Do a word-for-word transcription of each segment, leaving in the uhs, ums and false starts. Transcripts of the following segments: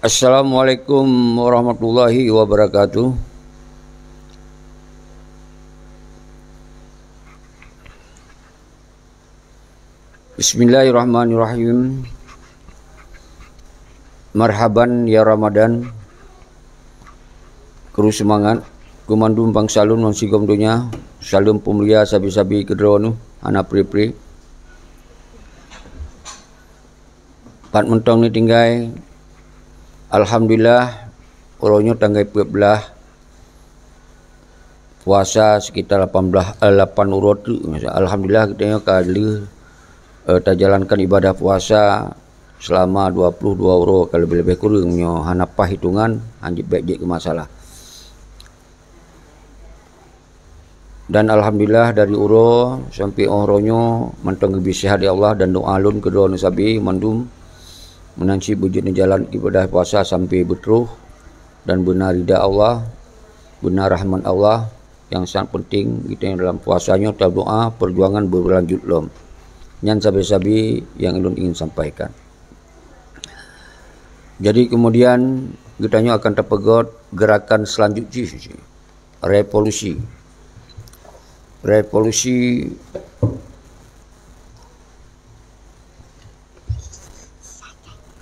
Assalamualaikum warahmatullahi wabarakatuh. Bismillahirrahmanirrahim. Marhaban ya Ramadan. Kru seumangat, keu mandum bansa lôn ngon sigom donya, saleuem peumulia sabe-sabe keudroe neuh, hana pri-pri. Pat mantong neutinggai, alhamdulillah, uroe nyoe tanggai peuet blah, puasa sekitar lapan belas, eh, lapan uroe teuk. Alhamdulillah, geutanyoe ka lheueh, eh, tajalankan ibadah puasa selama dua puluh dua uroe, ka leubeh-leubeh kureueng nyoe hana paih hitongan, hanjeuet bék jeuet keu masalah. Dan alhamdulillah, dari uroe sampai uroe nyoe mantong geubri sihat lé Allah, dan doa lôn keudroe neuh sabe mandum meunan cit beujeuet neujalan ibadah puasa sampai beutroh dan beuna rida Allah, beuna rahmat Allah. Nyang sangat penting, geutanyoe dalam puasa nyoe tadoa, perjuangan berlanjut lom. Nyan sabe-sabe nyang ulôn ingin sampaikan. Jadi kemudian geutanyoe akan tapeugöt gerakan selanjut jih, revolusi. Revolusi,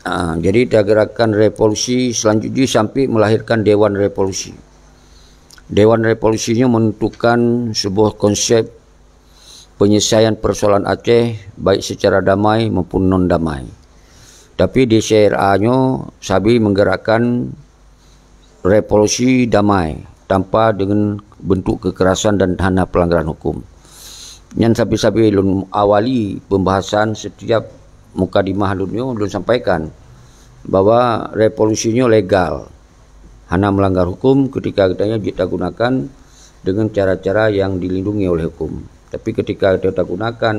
ah, jadi gerakan revolusi selanjut jih sampai melahirkan Dewan Revolusi. Dewan Revolusi nyoe menentukan sebuah konsep penyelesaian persoalan Aceh, baik secara damai maupun non damai. Tapi di C R A nyoe sabe menggerakkan revolusi damai tanpa dengan bentuk kekerasan dan hana pelanggaran hukum. Nyan sabe-sabe lôn awali pembahasan setiap mukadimah lôn nyoe, lôn sampaikan bahwa revolusi nyoe legal, hana melanggar hukum ketika geutanyoe jeuet tagunakan dengan cara-cara yang dilindungi oleh hukum. Tapi ketika geutanyoe tagunakan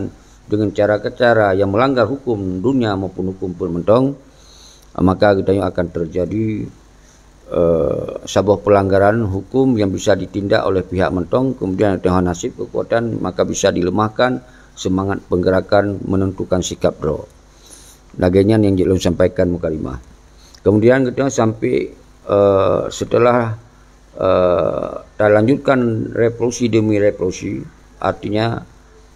dengan cara-cara yang melanggar hukum dunia maupun hukum peuet mantong, maka geutanyoe akan terjadi, eh, saboh pelanggaran hukum yang bisa ditindak oleh pihak mantong, kemudian geutanyoe hana seb kekuatan, maka bisa dilemahkan semangat penggerakan menentukan sikap droe. Lagée nyan nyang jeuet lôn sampaikan mukadimah. Kemudian geutanyoe sampai, eh, setelah, eh, talanjutkan revolusi demi revolusi, artinya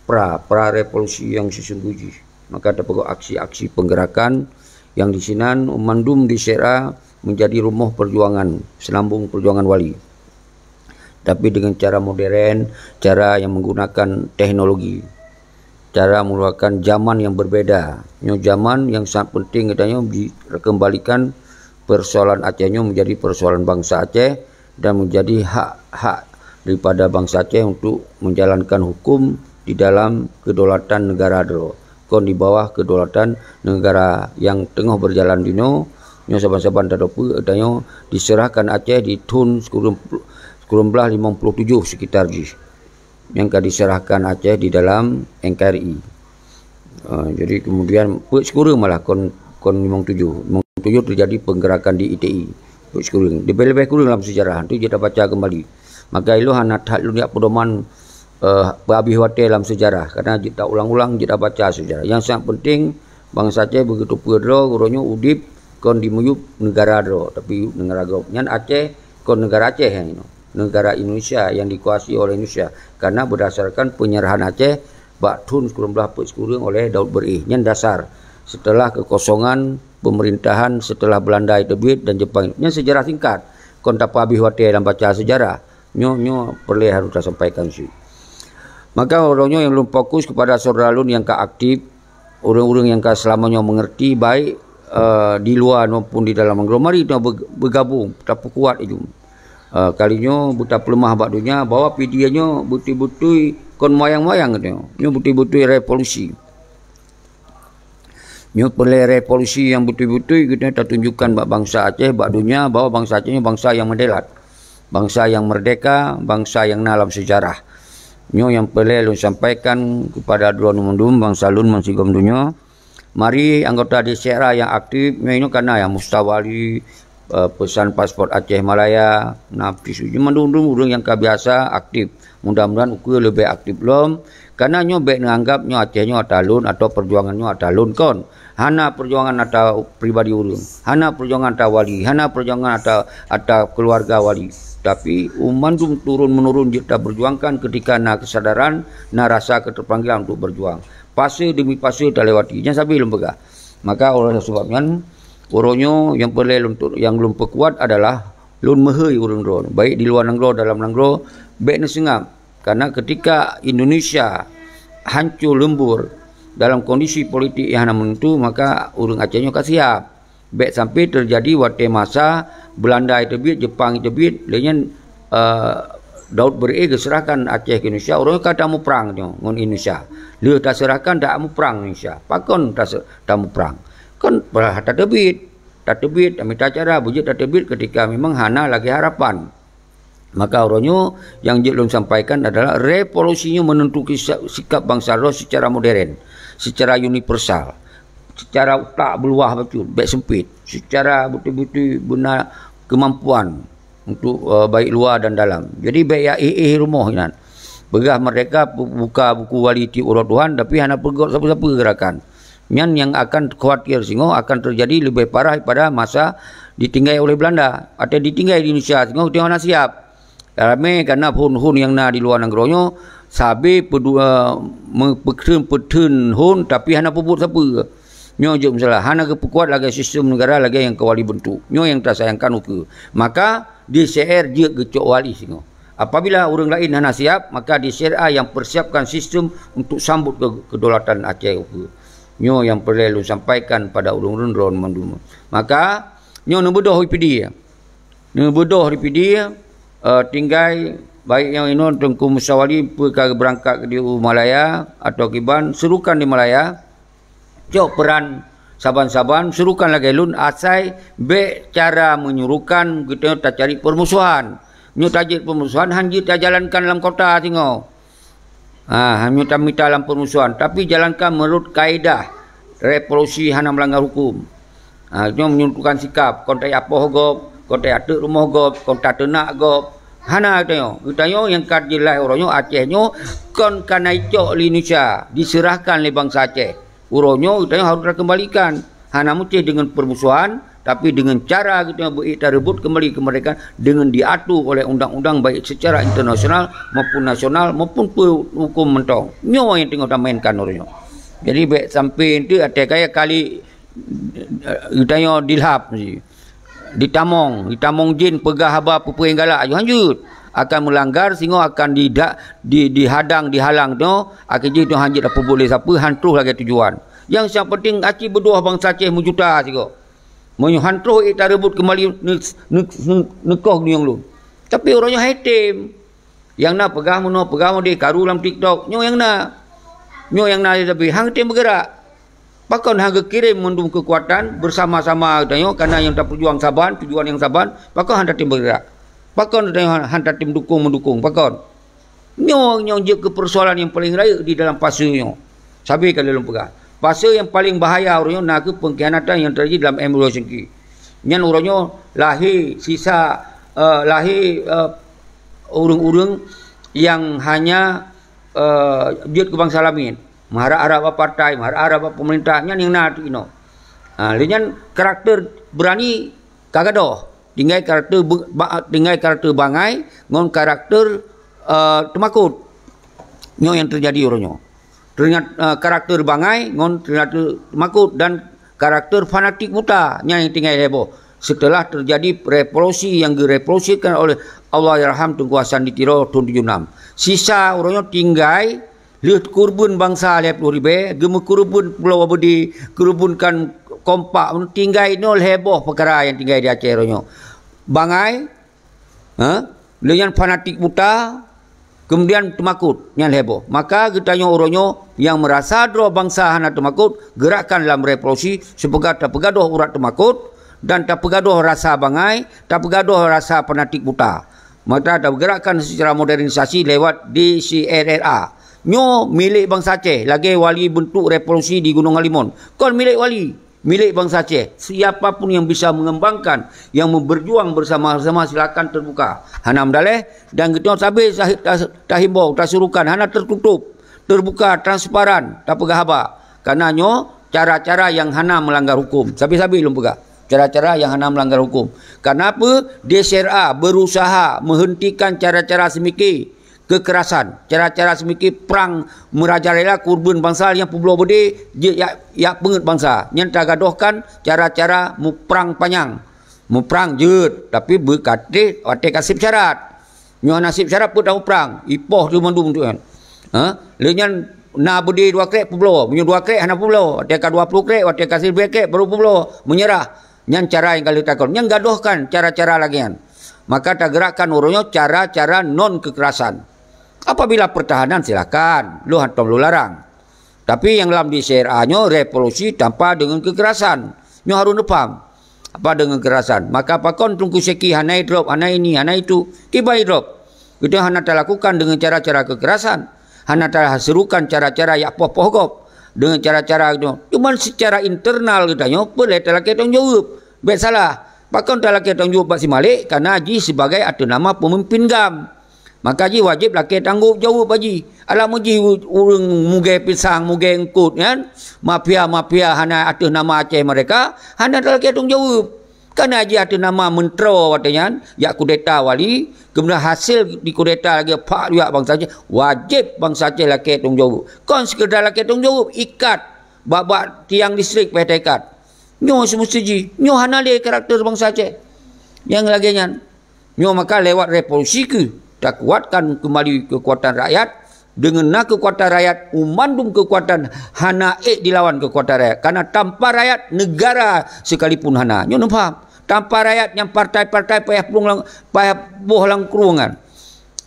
pra, pra revolusi yang sesungguh jih, maka tapeugöt aksi-aksi penggerakan yang di sinan mandum di C R A menjadi rumoh perjuangan, senambong perjuangan wali. Tapi dengan cara modern, cara yang menggunakan teknologi, cara menggunakan zaman yang berbeda. Nyoe zaman yang sangat penting geutanyoe dikembalikan persoalan Aceh nyoe menjadi persoalan bangsa Aceh dan menjadi hak-hak daripada bangsa Aceh untuk menjalankan hukum di dalam kedaulatan negara droe, kon di bawah kedaulatan negara yang teungoh berjalan di nyoe. Nyoe saban-saban tadoe peue, tanyoe diserahkan Aceh di thon sikureueng, sikureueng blah limong ploh tujoh sekitar jih nyang ka diserahkan Aceh di dalam N K R I. Ah, jadi kemudian peuet sikureueng malah kon, kon limong tujoh. Limong tujoh terjadi penggerakan di I T I. Peuet sikureueng. Leubeh-leubeh kureueng lam sejarah. Tu jeuet tabaca kembali. Maka ilôn hana that lôn jak peudoman, eh, peuhabéh watée lam sejarah. Karena jeuet taulang-ulang, jeuet tabaca sejarah. Yang sangat penting, bansa Aceh begitu peudroe, uroe nyoe udeb kon di miyueb negara droe, tapi negara gob. Nyan Aceh kon negara Aceh nyan inoe. Negara Indonesia yang dikuasai oleh Indonesia. Karena berdasarkan penyerahan Aceh bak thon sikureueng blah peuet sikureueng oleh Daud Beureueh. Nyan dasar setelah kekosongan pemerintahan setelah Belanda teubiet dan Jepang. Nyan sejarah singkat. Kon tapeuhabéh watée lam baca sejarah. Nyoe, nyoe peureulée harôh tasampaikan cit. Maka uroe nyoe nyang lôn fokus kepada syedara lôn nyang ka aktif, ureuëng-ureuëng nyang ka seulama nyoe meungerti, baik, eh, di luwa maupun di dalam nanggroe. Mari nyoe be-, beugabong, tapeukuat laju. Eh, kali nyoe beutapeuleumah bak donya bahwa P D I nyoe beutôi-beutôi kon mayang-mayang geutanyoe. Nyoe beutôi-beutôi revolusi. Nyoe peureulée revolusi nyang beutôi-beutôi geutanyoe tatunjukkan bak bansa Aceh, bak donya bahwa bansa Aceh nyoe bansa nyang meudelat, bansa nyang meurdeka, bansa nyang na lam seujarah. Nyoe nyang peureulée lôn sampaikan keupada droeneuh mandum bansa lôn bansigom donya. Mari anggota di C R A nyang aktif, nyoe inoe ka na nyang Mustafa Wali, eh, peusan paspor Aceh Malaya, na tisu, mandum-dum ureuëng nyang ka biasa aktif. Mudah-mudahan ukeue leubeh aktif lom, karena nyoe bék neuanggap nyoe Aceh nyoe ata lôn atau perjuangan nyoe ata lôn kon. Hana perjuangan ata pribadi ureuëng, hana perjuangan ata wali, hana perjuangan ata, ata keluarga wali. Tapi mandum turun-menurun jeuet taperjuangkan ketika na kesadaran, na rasa keterpanggilan untuk berjuang. Fase demi fase talewati. Nyan sabe lôn peugah. Maka oleh sebab nyan, uroe nyoe nyang peureulée lôn tu-, nyang lôn peukuat adalah lôn meuhôi ureuëng droe, baik di luwa nanggroe, dalam nanggroe, bék neuseungab. Karena ketika Indonesia hancur lembur dalam kondisi politik nyang hana menentu, maka ureuëng Aceh nyoe ka siap. Bék sampai terjadi watée masa Belanda teubiet, Jepang teubiet, lé nyan, eh, Daud Beureu'éh geuseurahkan Aceh keu Indonesia, ureuëng ka tamuprang nyoe ngon Indonesia. Lheueh taseurahkan, tamuprang Indonesia. Pakon tase-, tamuprang? Kon padahai tateubiet, tateubiet, tamita cara, beujeuet tateubiet ketika memang hana lagée harapan. Maka uroe nyoe nyang jeuet lôn sampaikan adalah revolusi nyoe menentukan si-, sikap bansa droe secara modern, secara universal, secara utak beuluwah bacut, bék sempit, secara beutôi-beutôi beuna keumampuan untuk, eh, baik luwa dan dalam. Jadi bék ya éh-éh rumoh inan. Peugah merdeka, bu-, buka buku wali tiep uroe Tuhan, tapi hana peugot sapeue-sapeue geurakan. Nyan nyang akan khawatir singoh akan terjadi leubeh parah daripada masa ditinggai oleh Belanda atau ditinggai di Indonesia singoh teuh hana siap. Ramé kana phon-phon nyang na di luwa nanggroe nyoe sabe peudua meupeutheun-peutheun hon tapi hana peubuet sapeue. Nyoe jeuet masalah, hana geupeukuat lagée sistem negara lagée nyang ka wali bentuk. Nyoe nyang tasayangkan ukeue. Maka di C R jeuet geucok wali singoh. Apabila ureuëng laén hana siap, maka di C R A yang persiapkan sistem untuk sambut ke-, kedaulatan Aceh ukeue. Nyoe nyang peureulée lôn sampaikan pada ureuëng-ureuëng droe mandum. Maka nyoe neubeudôh I P D. Neubeudôh di Pidie, eh, tinggai baik nyang inoe Teungku Musa Wali peu ka geubeurangkat di u Malaya atau kiban, seurukan di Malaya, cok peuran saban-saban, seurukan lagée lôn, asai bék cara meunyerukan geutanyoe tacari peurmusohan. Nyoe tajeuet peurmusohan han jeuet tajalankan lam kota singoh. Ha, hana mita-mita lam peurmusohan, tapi jalankan meunurot kaedah revolusi hana meulanggar huköm. Ha, nyoe meununjukkan sikap, kon tayapoh gob, kon tayateuk rumoh gob, kon tateunak gob. Hana geutanyoe. Geutanyoe nyang ka jeulaih uroe nyoe Aceh nyoe kon ka na icok lé Indonesia, diseurahkan lé bansa Aceh. Uroe nyoe geutanyoe harôh takeumbalikan, hana meusti deungon peurmusohan, tapi deungon cara geutanyoe beu-ék tareubot keumbali keumeurdekaan deungon diatu oleh undang-undang baik secara internasional maupun nasional maupun peu-, huköm mantong. Nyoe nyang teungoh tamainkan uroe nyoe. Jadi bék sampai eunteuk até kaya kali, eh, geutanyoe dilhab. Ditamong, ditamong jén peugah haba peue-peue nyang galak, ayoh hanjeuet. Akan meulanggar, singoh akan dida-, di-, dihadang, dihalang nyoe, akhé jih nyoe hanjeuet tapeubuet lé sapeue, han troh lagée tujuan. Nyang siang penting aci beudôh bansa Aceh meujuta sigoe. Meunyoe han troh ék tareubot keumbali ne-, ne-, ne-, neukoh geulinyueng lôn. Tapi uroe nyoe hai tem. Nyang na peugah meunoe, peugah meudeh, karu lam TikTok. Nyoe nyang na. Nyoe nyang na, tapi han tem beugeurak. Pakon han geukirém mandum keukuatan beusama-sama geutanyoe, kana nyang tapeujuang saban, tujuan nyang saban, pakon han tatem beugeurak? Pakon geutanyoe han, han tatem dukong meudukong? Pakon? Nyoe nyang jeuet keu peursoalan nyang paleng rayeuk di dalam fase nyoe. Sabe ka lôn peugah. Fase nyang paleng bahaya uroe nyoe na kheueh peungkhianatan nyang teujadi dalam M dua Singki. Nyan uroe nyoe lahé sisa, eh, lahé, eh, ureuëng-ureuëng nyang hanya, eh, jeuet keu bansa lamin. Meuharap-harap bak partai, meuharap-harap bak peumeurintah, nyan nyang na teuk inoe. Ha, lé nyan karakter beurani ka gadôh. Tinggai karakter be-, ba-, tinggai karakter bangai ngon karakter, eh, teumakot. Nyoe nyang teujadi uroe nyoe. Teuingat, eh, karakter bangai ngon karakter teumakot dan karakter fanatik buta. Nyan nyang tinggai lhée boh. Seuteulah teujadi revolusi nyang geurevolusikan oleh Allahyarham Teungku Hasan di Tiro thon tujoh nam. Sisa uroe nyoe tinggai lheueh keureubeuen bansa lhée ploh ribée, geumeukeureubeuen Pulo Babedi, keureubeuen kan kompak, tinggai nyoe lhée boh peukara nyang tinggai di Aceh uroe nyoe. Bangai, ha? Lé nyan fanatik buta, kemudian teumakot, nyan lhée boh. Maka geutanyoe uroe nyoe nyang meurasa droe bansa hana teumakot, geurakkan lam revolusi, sipeugah tapeugadôh urat teumakot, dan tapeugadôh rasa bangai, tapeugadôh rasa fanatik buta. Maka tagerakkan secara modernisasi lewat D C R R A. Nyoe milék bansa Aceh, lagée wali bentuk revolusi di Gunong Halimun. Kon milék wali. milék bansa Aceh. Siapa pun yang bisa mengembangkan, yang berjuang bersama-sama, silakan terbuka. Hana meudaleh, dan geutanyoe sabe sah-, ta-, tahimbau, tasurukan, hana tertutup, terbuka, transparan, tapeugah haba. Karena nyoe cara-cara yang hana melanggar hukum. Sabe-sabe lôn peugah, cara-cara yang hana melanggar hukum. Karena apa? D C R A berusaha menghentikan cara-cara semiké kekerasan, cara-cara semiké prang merajalela, kurban bansa nyang peubloe beudé, jeuet jak, jak peungét bansa. Nyan tagadohkan cara-cara muprang panyang. Muprang jeuet, tapi beukatéh watée ka seb syarat. Nyoe hana seb syarat peue tamuprang, ipoh teuh mandum tu kan. Ha? Lé nyan na beudé dua krek peubloe, meunyoe dua krek hana peubloe, watée ka dua ploh krek, watée ka siribée krek baru peubloe, meunyeurah. Nyan cara nyang ka lheueh takon. Nyan gadohkan cara-cara lagée nyan. Maka tagerakkan uroe nyoe cara-cara non kekerasan. Apabila pertahanan, silakan, lôn hántom lôn larang. Tapi nyang lam D C R A nyoe revolusi tanpa deungon kekerasan. Nyoe harôh neupaham. Apa deungon kekerasan? Maka pakon Teungku Syeki hana idrop, hana ini, hana itu? Kiban idrop. Geutanyoe hana talakukan deungon cara-cara kekerasan. Hana taserukan cara-cara jak poh-poh gob deungon cara-cara geutanyoe. Cuman secara internal geutanyoe peureulée talakée tanggong jaweueb. Bék salah, pakon talakée tanggong jaweueb bak si Malek? Karena jih sibagai ateueh nama peumimpin GAM. Maka jih wajéb lakée tanggong jaweueb bak jih. Alah meujih u-, ureuëng mugée pisang, mugée eungkot nyan, mafia-mafia hana ateueh nama Aceh meureka, hana talakée tanggong jaweueb. Kana jih ateueh nama meuntroe watée nyan, jak kudeta wali, keumudian hasé dikudeta lagée phak riwak bansa Aceh, wajéb bansa Aceh lakée tanggong jaweueb. Kon sikeudar lakée tanggong jaweueb, ikat bak-bak tiang listrik payah taikat. Nyoe seumeusti jih, nyoe hana lé karakter bansa Aceh. Nyang lagée nyan, nyoe maka lewat revolusi kheueh takuatkan keumbali keukuatan rakyat. Deungon na keukuatan rakyat, mandum keukuatan hana ék dilawan keukuatan rakyat. Karena tanpa rakyat, negara sekalipun hana. Nyoe neupaham. Tanpa rakyat nyang partai-partai payah plueng lam, payah boh lam krueng nyan.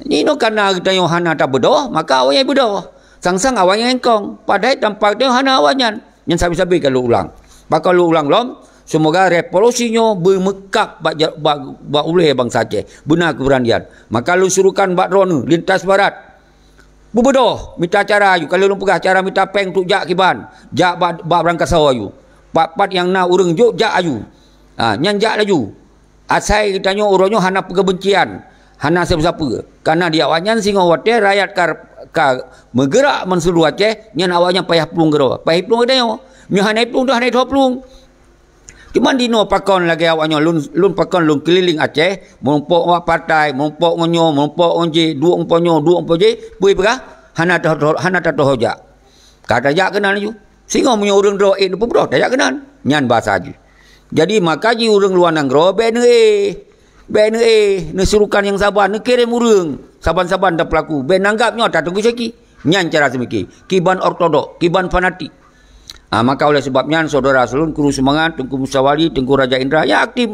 Inoe karena geutanyoe hana tabeudôh, maka awaknyan beudôh. Sang-sang awaknyan nyengkong. Padahai tanpa geutanyoe hana awaknyan. Nyan sabe-sabe ka lôn ulang. Pakon lôn ulang lom, seumoga revolusi nyoe beumeukab bak ja-, bak, bak ulée bansa Aceh. Beuna keubeuranian. Maka lôn surukan bak droeneuh lintas barat. Beubeudôh, mita cara ayue. Ka lheueh lôn peugah cara mita péng untuk jak kiban. Jak bak, bak Brangkasoe ayue. Pat-pat nyang na ureuëng jok jak ayue. Ha, nyan jak laju. Asai geutanyoe uroe nyoe hana peukeubencian, hana sapeue-sapeue. Karena di awaknyan singoh watée rakyat ka, ka meugeurak meuseuluruh Aceh, nyan awaknyan payah plueng keudroe. Payah plueng geutanyoe. Nyoe hana plueng tu hana itoh plueng. Cuman dinoe pakon lagée awaknyoe lôn, lôn pakon lôn keulileng Aceh, meurumpok ngon partai, meurumpok ngon nyoe, meurumpok ngon jih, duek ngon po nyoe, duek ngon po jih, peue peugah, hana tatoh, hana tatoh jak. Ka tajak keunan laju. Singoh meunyoe ureuëng droe ék neupeubeudôh, tajak keunan. Nyan basa jih. Jadi maka jih ureuëng luwa nanggroe bék neuéh. Bék neuéh, neusurukan nyang saban, neukirém ureuëng saban-saban tapeulaku. Bék nanggab nyoe ata Teungku Syeki. Nyan cara seumike. Kiban ortodok, kiban fanatik. Ha, maka oleh sebab nyan, syedara seulon, kru seumangat, Teungku Musa Wali, Teungku Raja Indra, ya aktif.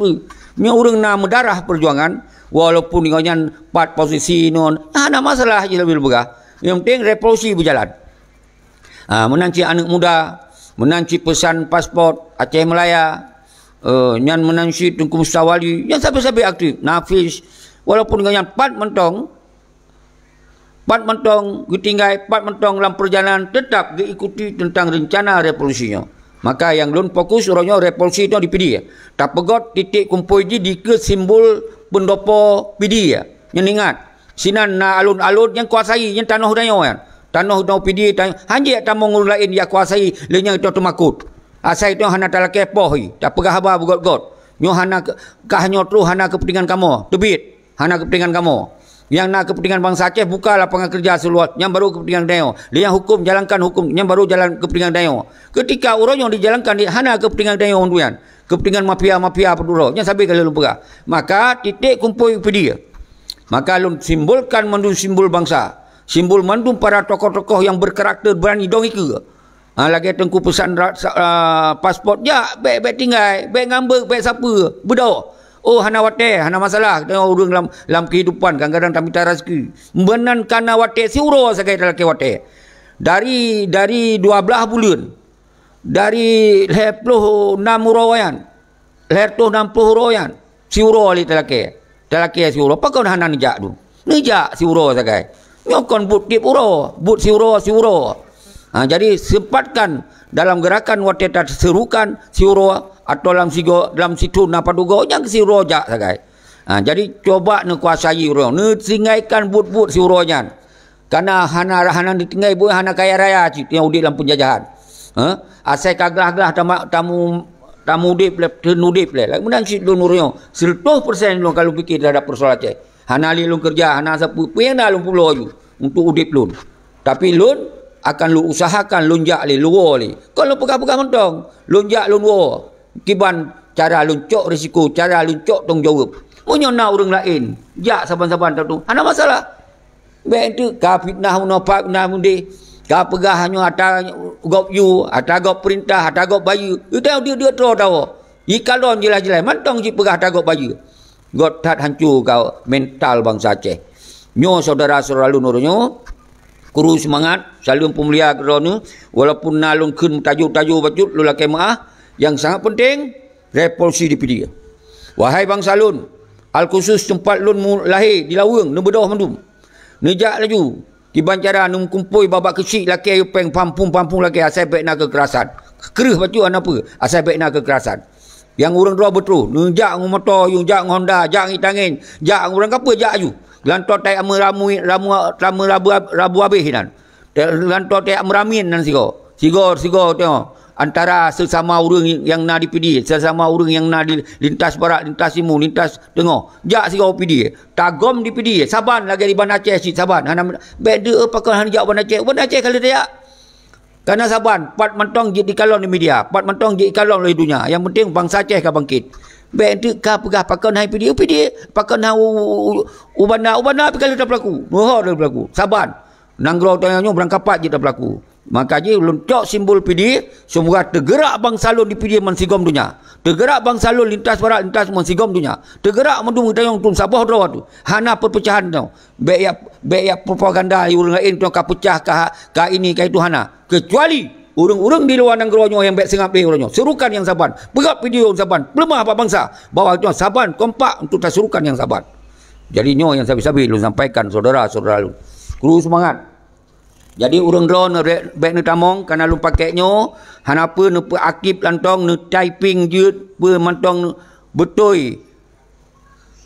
Nyoe ureuëng na meudarah peujuangan, walaupun ngon nyan pat posisi non, hana masalah jih leubeh peugah. Yang penting revolusi berjalan. Ha, meunan cit aneuëk muda, meunan cit peusan paspot Aceh Malaya, eh, nyan meunan cit Teungku Musa Wali, nyan sabe-sabe aktif, Nafis, walaupun ngon nyan pat mantong, pat mantong geutinggai, pat mantong lam perjalanan tetap geuikuti tentang rencana revolusi nyoe. Maka nyang lôn fokus uroe nyoe revolusi nyoe di Pidie. Tapeugot titik kumpôi jih dikeue simbol peundopo Pidie. Nyan ingat, sinan na alon-alon nyang kuasai, nyan tanoh geutanyoe nyan. Tanoh geutanyoe Pidie, tanoh, hanjeuet tamong ureuëng laén jak kuasai, lé nyang geutanyoe teumakot. Asai geutanyoe hana talakée poh, tapeugah haba beugot-got. Nyoe hana ke-, kah nyoe troh hana keupeuntengan kamoe, teubiet. Hana keupeuntengan kamoe. Nyang na keupeuntengan bansa Aceh buka lapangan keureuja seuluwah, nyan baru keupeuntengan geutanyoe. Lé nyang huköm, jalankan huköm, nyan baru jalan keupeuntengan geutanyoe. Keutika uroe nyoe dijalankan di hana keupeuntengan geutanyoe ureuëng nyan. Keupeuntengan mafia-mafia peuduro, nyan sabe ka lôn peugah. Maka titik kumpôi Pidie. Maka lôn simbolkan mandum simbol bansa. Simbol mandum para tokoh-tokoh nyang berkarakter berani dong ikeue. Ha, lagée Teungku peusan ra-, sa-, ah, paspot, jak, bék, bék tinggai, bék ngambek, bék sapeue, beudôh. Oh, hana watée, hana masalah, tengok ureuëng lam, lam kehidupan kadang-kadang tamita raseuki. Meunan kana watée siuroe sagai talakée watée. Dari, dari dua blaih buleuen, dari lhée ploh nam uroe nyan, lhée reutôh nam ploh uroe nyan, siuroe lé talakée. Talakée siuroe, pakon hana neujak tu? Neujak siuroe sagai. Nyoe kon buet tieb uroe, buet siuroe, siuroe. Ha, jadi sempatkan dalam gerakan watée taserukan siuroe atau lam sigo, lam situ na padub gob nyang siuroe jak sagai. Ha, jadi coba neukuasai uroe, neutinggaikan buet-buet siuroe nyan. Karena hana, hana ditinggai buet hana kaya raya cit nyang udeb lam penjajahan. Ha? Asai ka glah-glah tama-, tamu, tamu udeb lé, teun udeb lé. Lagu meunan cit lôn uroe nyoe, seratus persen lôn ka lôn pike terhadap persoalan Aceh. Hana lé lôn keureuja, hana sapeue, peue nyang na lôn pulo aju untuk udeb lôn. Tapi lôn akan lôn usahakan lôn jak lé, lôn woe lé. Kon lôn peugah-peugah mantong, lôn jak lôn woe. Kiban cara lôn cok risiko, cara lôn cok tanggong jaweueb. Meunyoe na ureuëng laén jak saban-saban tatu, hana masalah. Bék enteuk ka fitnah unoe pat fitnah mudeh, ka peugah nyoe ata gob yue, ata gob peurintah, ata gob bayeue. Utang dieu-dieu troe tawoe. Jikalon jeulaih-jeulaih mantong jipeugah ata gob bayeue. Göt that hanco ka mental bansa Aceh. Nyoe syedara-syedara lôn uroe nyoe, kru seumangat, saleuem peumulia keu droeneuh, walaupun na lôn kheun tajô-tajô bacut lôn lakée meuáh, nyang sangat peunteng, revolusi di Pidie. Wahai bansa lôn, alkhusus teumpat lôn mu-, lahé di Laweueng, neubeudôh mandum. Neujak laju, kiban cara neumeukumpôi babah keuchik lakée yue péng pampung-pampung lakée asai bék na keukerasan. Kreueh bacut hana peue, asai bék na keukerasan. Nyang ureuëng droe beutroh, neujak ngon moto, yue jak ngon honda, jak ngon itangen, jak ngon ureuëng kapeue jak aju. Lantoe tai ameuramu, ramu, ramu rabu, rabu abéh inan. Te-, lantoe teuyak meuramin nan sigoe. Sigoe, sigoe teuh. Antara sesama ureuëng nyang na di Pidie, sesama ureuëng nyang na di lintas barat, lintas timu, lintas teungoh. Jak sigoe Pidie. Tagom di Pidie. Saban lagée di Banda Aceh cit saban. Hana, bék deuh pakon hana jak Banda Aceh. Banda Aceh ka lheueh tajak. Kana saban, pat mantong jeuet jikalon di media, pat mantong jeuet jikalon lé donya. Nyang penting bansa Aceh ka bangkét. Bék enteuk ka peugah pakon hai Pidie, Pidie, pakon hai u, u, u, u Banda, u Banda pih ka lheueh tapeulaku. Meuho lheueh tapeulaku. Saban. Nanggroe tanyoe nyoe beurangkapat jeuet tapeulaku. Maka jih lôn cok simbol Pidie, semoga teugerak bansa lôn di Pidie meusigom donya. Teugerak bansa lôn lintas barat, lintas meusigom donya. Teugerak mandum geutanyoe untuk saboh droe tu. Hana perpecahan tau. Bék yak, bék yak propaganda ureuëng laén tu ka pecah, ka, ka ini, ka itu, hana. Kecuali ureuëng-ureuëng di luwa nanggroe nyoe nyang bék seungab lé uroe nyoe. Serukan nyang saban. Peugah video nyang saban. Peuleumah bak bansa. Bahwa nyoe saban kompak untuk taserukan nyang saban. Jadi nyoe nyang sabe-sabe lôn sampaikan syedara-syedara lôn. Kru seumangat. Jadi ureuëng droeneuh bék, bék neutamong kana lôn pakék nyoe, hana peue neupeuakib lantong, neutyping jeuet peue mantong beutôi.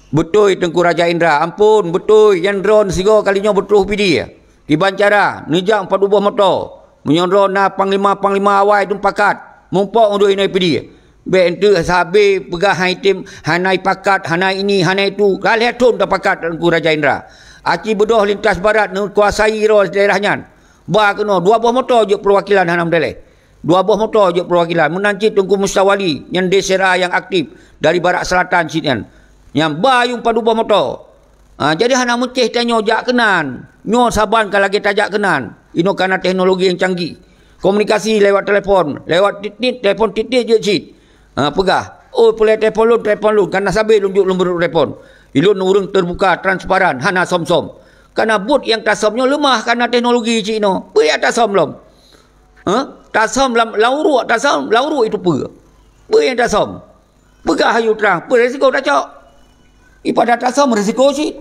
Beutôi Teungku Raja Indra, ampôn, beutôi, nyan droeneuh sigoe kali nyoe beutroh Pidie. Kiban cara, neujak padub boh moto. Meunyoe droeneuh na panglima-panglima awai teuh pakat, mumpok udeb inoe Pidie. Bék enteuk sabe peugah hai tem, hana ipakat, hana ini, hana itu. Ka lhée thon tapakat Teungku Raja Indra. Aci beudôh lintas barat neukuasai droe daerah nyan. Ba keunoe dua boh moto jeuet peuwakilan hana meudaléh. Dua boh moto jeuet peuwakilan. Meunan cit Teungku Mustawali nyang di Sera nyang aktif dari barat selatan cit nyan. Nyang ba yue padub boh moto. Ha, jadi hana meucéh tanyoe jak keunan. Nyoe saban ka lagée tajak keunan. Inoe kana teknologi nyang canggih. Komunikasi lewat telepon, lewat tiet-tiet, telepon tiet-tiet jeuet cit. Ha, peugah, "Oh, peureulée telepon lôn, telepon lôn, kana sabe lôn jok lôn beuneuk telepon." Ilôn ureuëng teubuka, transparan, hana som-som. Kana buet nyang tasom nyoe leumah kana teknologi cit inoe. Peue nyang tasom lom? Ha? Tasom lam, lam uruek, tasom lam uruek itu peue? Peue nyang tasom? Peugah aju trang, peue risiko tacok? Ipada tasom risiko cit.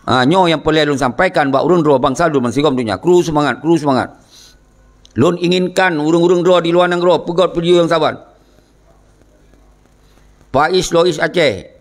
Ha, nyoe nyang peureulée lôn sampaikan bak ureuëng droe bansa lôn meusigom donya. Kru seumangat, kru seumangat. Lôn inginkan ureuëng-ureuëng droe di luwa nanggroe peugét video nyang saban. Faiz Lois Aceh.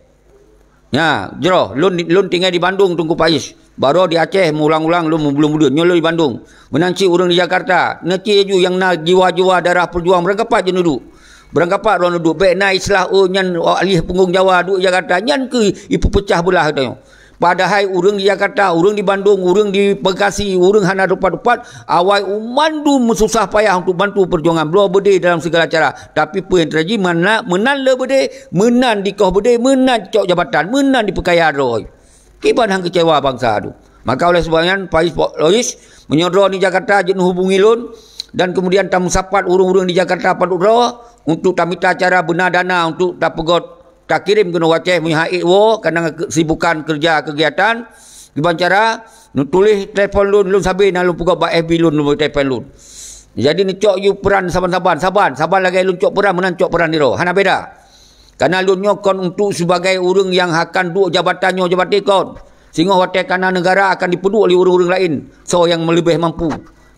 Nya, jroh, lôn, lôn tinggai di Bandung Teungku Faiz. Baroe di Aceh meuulang-ulang lôn meubulon-bulon. Nyoe lôn di Bandung. Meunan cit ureuëng di Jakarta. Neuci aju nyang na jiwa-jiwa darah peujuang beurangkapat jeuet neuduek. Beurangkapat droe neuduek. Bék na istilah, "Oh, nyan ahli punggong Jawa duek Jakarta." Nyan keuh ipeupeucah beulah geutanyoe. Padahai ureuëng di Jakarta, ureuëng di Bandung, ureuëng di Bekasi, ureuëng hana teumpat-teumpat, awai u mandum meususah payah untuk bantu peujuangan bloe beudé dalam segala cara. Tapi peue nyang teujadi, meunan, meunan le beudé, meunan dikoh beudé, meunan cok jabatan, meunan dipeukaya droe. Kiban han keucewa bansa tu. Maka oleh sebab nyan, Faiz Lois, meunyoe droe di Jakarta jeuet neuhubungi lôn, dan kemudian tameusapat ureuëng-ureuëng di Jakarta padub droe untuk tamita cara beuna dana untuk tapeugét takirém keunoe u Aceh meunyoe han ék woe, karena kesibukan kerja kegiatan. Kiban cara, neutuléh telepon lôn, lôn sabe na lôn peugét bak F B lôn, lôn telepon lôn. Jadi neucok aju peran saban-saban, saban, saban lagée lôn cok peran, meunan cok peran droe. Hana beda. Karena lôn nyoe kon untuk sebagai ureuëng nyang akan duek jabatan nyoe jabatan kon. Singoh watée kana neugara akan dipeuduek lé ureuëng-ureuëng laén, soe nyang leubeh mampu.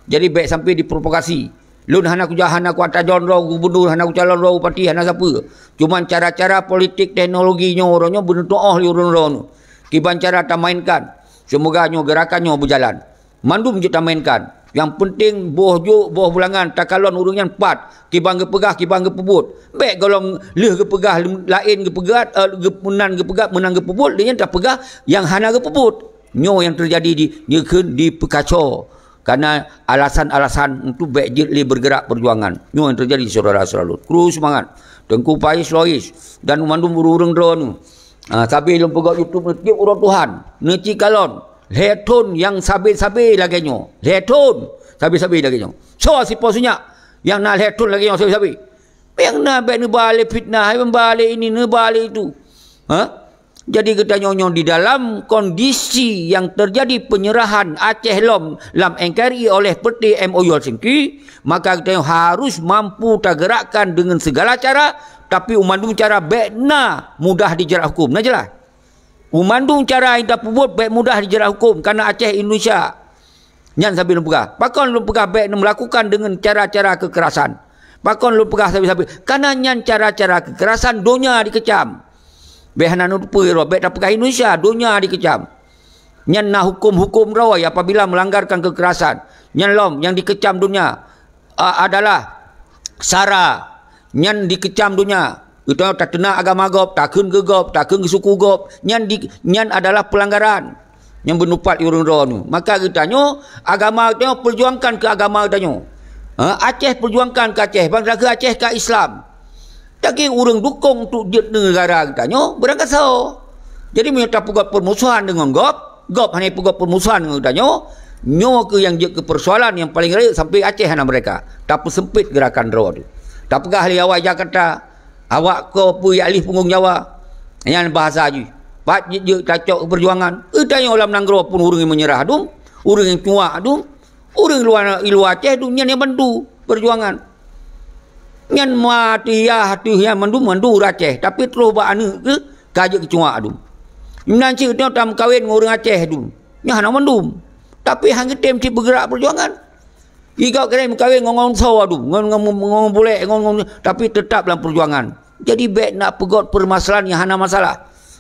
Jadi bék sampai diprovokasi. Lôn hana kuja-, hana kuatajon droe gubernur, hana kucalon droe bupati, hana sapeue. Cuman cara-cara politik teknologi nyoe uroe nyoe beuneutoh lé ureuëng droe nyoe. Kiban cara tamainkan. Seumoga nyoe geurakan nyoe beujalan. Mandum jeuet tamainkan. Nyang peunteng boh jok, boh bulangan, takalon ureuëng nyan pat. Kiban geupeugah, kiban geupeubuet. Bék gohlom lheueh geupeugah laén geupeugah, eh, geu-, meunan geupeugah, meunan geupeubuet, lheueh nyan tapeugah nyang hana geupeubuet. Nyoe nyang teujadi di, dikheun dipeukaco. Karena alasan-alasan untuk bék jeuet lé bergerak perjuangan. Nyoe nyang teujadi syedara-syedara lôn. Kru seumangat. Teungku Faiz Lois dan mandum ureuëng-ureuëng droeneuh. Ah, sabe lôn peugah YouTube neuh tieb uroe Tuhan. Neuci kalon. Lhée thon nyang sabe-sabe lagée nyoe. Lhée thon sabe-sabe lagée nyoe. Soe sipo sunyak nyang na lhée thon lagée nyoe sabe-sabe? Nyang na bék neuba lé fitnah, hai neuba lé ini, neuba lé itu. Ha? Jadi geutanyoe nyoe di dalam kondisi yang terjadi penyerahan Aceh lom lam N K R I oleh P T M O U Helsinki, maka geutanyoe harus mampu tagerakkan dengan segala cara, tapi umandum cara bék na mudah dijerat hukum. Na jelas? Umandum cara nyang tapeubuet bék mudah dijerat hukum, karena Aceh Indonesia. Nyan sabe lôn peugah. Pakon lôn peugah bék meulakukan dengan cara-cara kekerasan? Pakon lôn peugah sabe-sabe? Karena nyan cara-cara kekerasan donya dikecam. Bék hana neuteupeue droe, bék tapeugah Indonesia, donya dikecam. Nyan na hukum-hukum droe apabila melanggarkan kekerasan. Nyan lom nyang dikecam donya, a, adalah sara. Nyan dikecam donya. Geutanyoe tateunak agama gob, takheun keu gob, takheun keu suku gob. Nyan di, nyan adalah pelanggaran nyang beuneupat ureuëng droeneuh. Maka geutanyoe, agama geutanyoe perjuangkan keu agama geutanyoe. Ha, Aceh perjuangkan keu Aceh, bangsa keu Aceh ka Islam. Tapi ureuëng dukong untuk jeuet negara geutanyoe beurangkasoe. Jadi meunyoe tapeugah permusuhan deungon gob, gob hana peugah permusuhan deungon geutanyoe, nyoe keuh nyang jeuet keu persoalan nyang paleng rayeuk sampai Aceh hana merdeka. Tapeusempit geurakan droe tu. Tapeugah lé awak Jakarta, awak ko peue jak lih punggong Jawa. Nyan bahasa jih. Pat jeuet-jeuet tacok keu perjuangan. Geutanyoe lam nanggroe pun ureuëng nyang meunyeurah dum, ureuëng nyang cuak dum, ureuëng luwa, luwa Aceh dum nyan nyang bantu perjuangan. Nyan ma ateueh yah, ateueh nyan mandum, mandum ureuëng Aceh. Tapi troh bak aneuëk geuh ka jeuet keu cuak dum. Meunan cit geutanyoe tameukawen ngon ureuëng Aceh dum. Nyan hana mandum. Tapi han geutem cit beugerak perjuangan. Igob keuneuk meukawen ngon, ngon soe dum, ngon, ngon, ngon bulek, ngon, ngon, tapi teutap lam perjuangan. Jadi bék nak peugot permasalahan nyang hana masalah.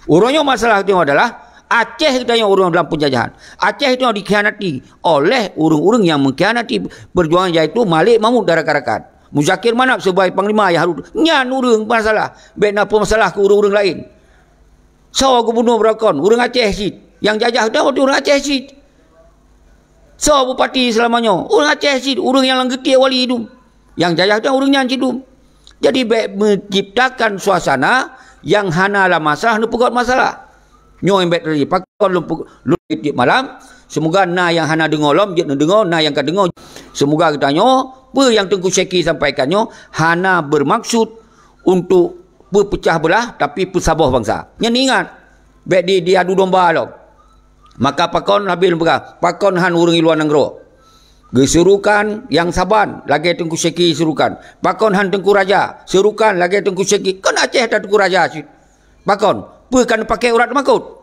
Uroe nyoe masalah geutanyoe adalah Aceh geutanyoe ureuëng dalam penjajahan. Aceh geutanyoe dikhianati oleh ureuëng-ureuëng nyang mengkhianati perjuangan, yaitu Malik Mahmud dan rakan-rakan. Muzakir Manaf sebagai panglima nyang harus nyan ureuëng masalah. Bék na peumasalah keu ureuëng-ureuëng laén. Soe gubunur beurangkon? Ureuëng Aceh cit. Nyang jajah geutanyoe ureuëng Aceh cit. Soe bupati seulama nyoe? Ureuëng Aceh cit, ureuëng nyang lam geutiek wali dum. Nyang jajah geutanyoe ureuëng nyan cit dum. Jadi bék menciptakan suasana nyang hana lam masalah, neupeugot masalah. Nyoe nyang bék teujadi. Pakon lôn pe-, lôn tieb malam, seumoga na nyang hana deungoe lom jeuet neudeungoe, na nyang ka deungoe. Seumoga geutanyoe, peue nyang Teungku Syeki sampaikan nyoe hana bermaksud untuk peupeucah beulah, tapi peusaboh bansa. Nyan ingat, bék di, diadu domba lom. Maka pakon, habéh lôn peugah, pakon han ureuëng i luwa nanggroe geusurukan nyang saban lagée Teungku Syeki surukan? Pakon han Teungku Raja surukan lagée Teungku Syeki? Kon Aceh that Teungku Raja cit. Pakon? Peue ka neupakée urat teumakot?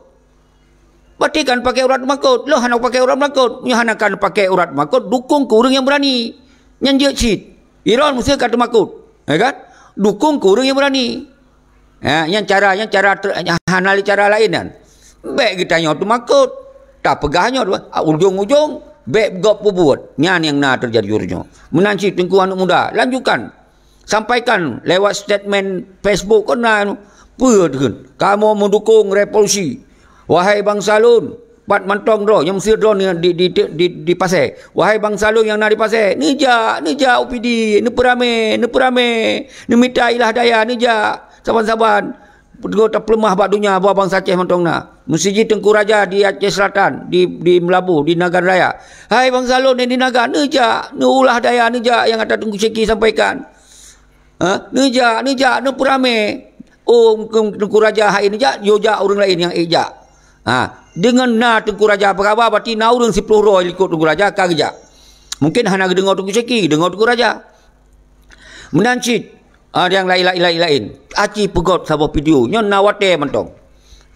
Berarti ka neupakée urat teumakot. Lôn hana pakée urat teumakot. Meunyoe hana ka neupakée urat teumakot, dukong keu ureuëng nyang beurani. Nyan jeuet cit. Iron meuseu ka teumakot. Ya kan? Dukong keu ureuëng nyang beurani. Ha, nyan cara, nyan cara ter-, hana lé cara laén nyan. Bék geutanyoe teumakot. Tapeugah nyoe, ah, ujong-ujong bék gob peubuet. Nyan nyang na teujadi uroe nyoe. Meunan cit Teungku aneuëk muda, lanjutkan. Sampaikan lewat statement Facebook kon na, peue kheun, "Kamoe meudukong revolusi. Wahai bansa lôn, pat mantong droe nyang meuseu droe di, di, di, di, di Pasè. Wahai bansa lôn nyang na di Pasè, neujak, neujak U P D, neupeuramé, neupeuramé, neumita ilah daya, neujak, saban-saban." Beutôi tapeuleumah bak donya, bahwa bansa Aceh mantong na. Meuseujid Teungku Raja di Aceh Selatan, di, di Meulaboh, di Nagan Raya. Hai bansa lôn nyang di Nagan, neujak, neuulah daya, neujak nyang ata Teungku Syeki sampaikan. Ha? Neujak, neujak, neupeuramé. Oh, Teungku Raja hai neujak, yo jak ureuëng laén nyang ék jak. Ha, deungon na Teungku Raja peugah haba, berarti na ureuëng siplôh droe likot Teungku Raja ka geujak. Mungkin hana geudeungoe Teungku Syeki, deungoe Teungku Raja. Meunan cit, ah, nyang laén-laén, laén-laén. Aci peugot saboh video. Nyoe na watée mantong.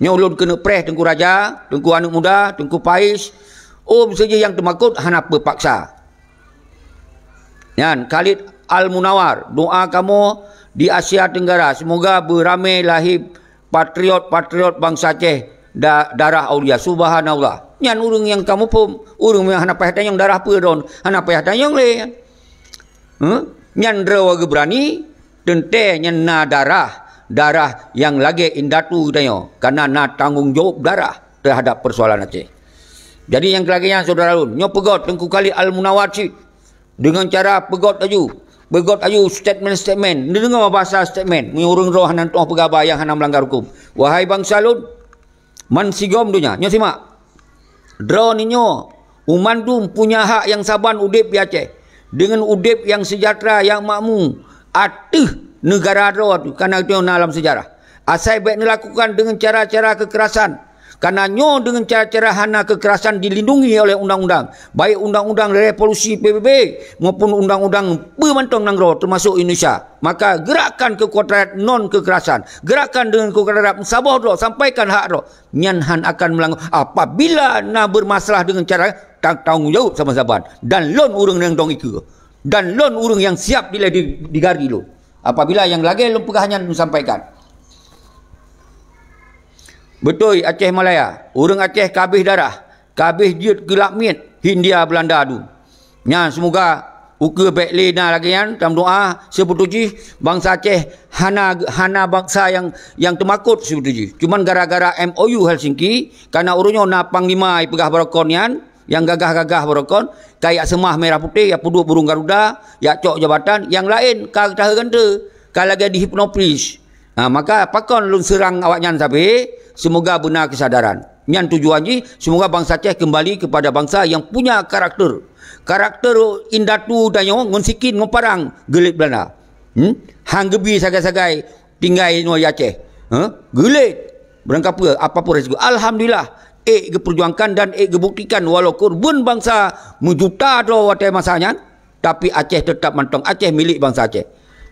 Nyoe ulôn keuneuk preh Teungku Raja, Teungku aneuëk muda, Teungku Faiz. Oh, meuseu jih nyang teumakot hana peue paksa. Nyan, Khalid Al-Munawar, doa kamoe di Asia Tenggara, semoga beuramé lahé patriot-patriot bansa Aceh da-, darah aulia. Subhanallah. Nyan ureuëng nyang ka muphom, ureuëng nyang hana payah tanyong darah peue droe, hana payah tanyong lé. Huh? Nyan droe geubeurani, teuntée nyan na darah, darah nyang lagée indatu geutanyoe, karena na tanggong jaweueb darah terhadap persoalan Aceh. Jadi nyang lagée nyan, syedara lôn, nyoe peugét Teungku Khalid Al-Munawar cit, deungon cara peugét laju, peugét laju statement-statement. Neudeungoe bahasa statement, meunyoe ureuëng droe hana tu'oh peugah haba nyang hana meulanggar huköm. Wahai bansa lôn, man sigom donya, nyoe simak. Droeneuh nyoe, u mandum punya hak nyang saban udeb di Aceh, deungon udeb nyang seujahtera, nyang makmu ateueh neugara droe teuh, kana geutanyoe na lam seujarah. Asai bék neulakukan deungon cara-cara keukerasan, kana nyoe deungon cara-cara hana keukerasan dilindungi oleh undang-undang, baik undang-undang revolusi P B B maupun undang-undang peue mantong nanggroe, teumasok Indonesia. Maka, gerakan keukuatan rakyat non keukerasan, gerakan deungon keukuatan rakyat, meusaboh droe, sampaikan hak droe. Nyan hán akan meulanggar. Apabila na beurmasalah deungon cara, ta-, tanggong jaweueb saban-saban. Dan lôn ureuëng nyang dong ikeue. Dan lôn ureuëng nyang siab dilèe di, di gari lôn. Apabila nyang lagée lôn peugah nyan lôn sampaikan. Beutôi, Aceh Malaya, ureuëng Aceh ka habéh darah, ka habéh jeuet keu lak miet Hindia Beulanda dum. Nyan, seumoga ukeue bék lé na lagée nyan, tameudoá, sibeutôi jih bansa Aceh hana, hana bansa nyang, nyang teumakot sibeutôi jih. Cuman gara-gara M O U Helsinki, kana ureuëng nyoe na panglima ipeugah barokon nyan, nyang gagah-gagah barokon, ka jak seumah merah putéh, jak peuduek burung garuda, jak cok jabatan, nyang laén ka tahe gante, ka lagée dihipnotis. Ha, maka pakon lôn seurang awaknyan sabe, seumoga beuna keusadaran. Nyan tujuan jih, seumoga bansa Aceh keumbali keupada bansa nyang punya karakter. Karakter indatu tanyoe ngon sikin ngon parang geulet Beulanda. Hmm? Hang geubi sagai-sagai tinggai inoe di Aceh. Ha? Geulet. Beurangkapeue, apapun resiko. Alhamdulillah, ék geupeujuangkan dan ék geubuktikan walau korban bansa meujuta droe watée masa nyan, tapi Aceh teutap mantong, Aceh milék bansa Aceh.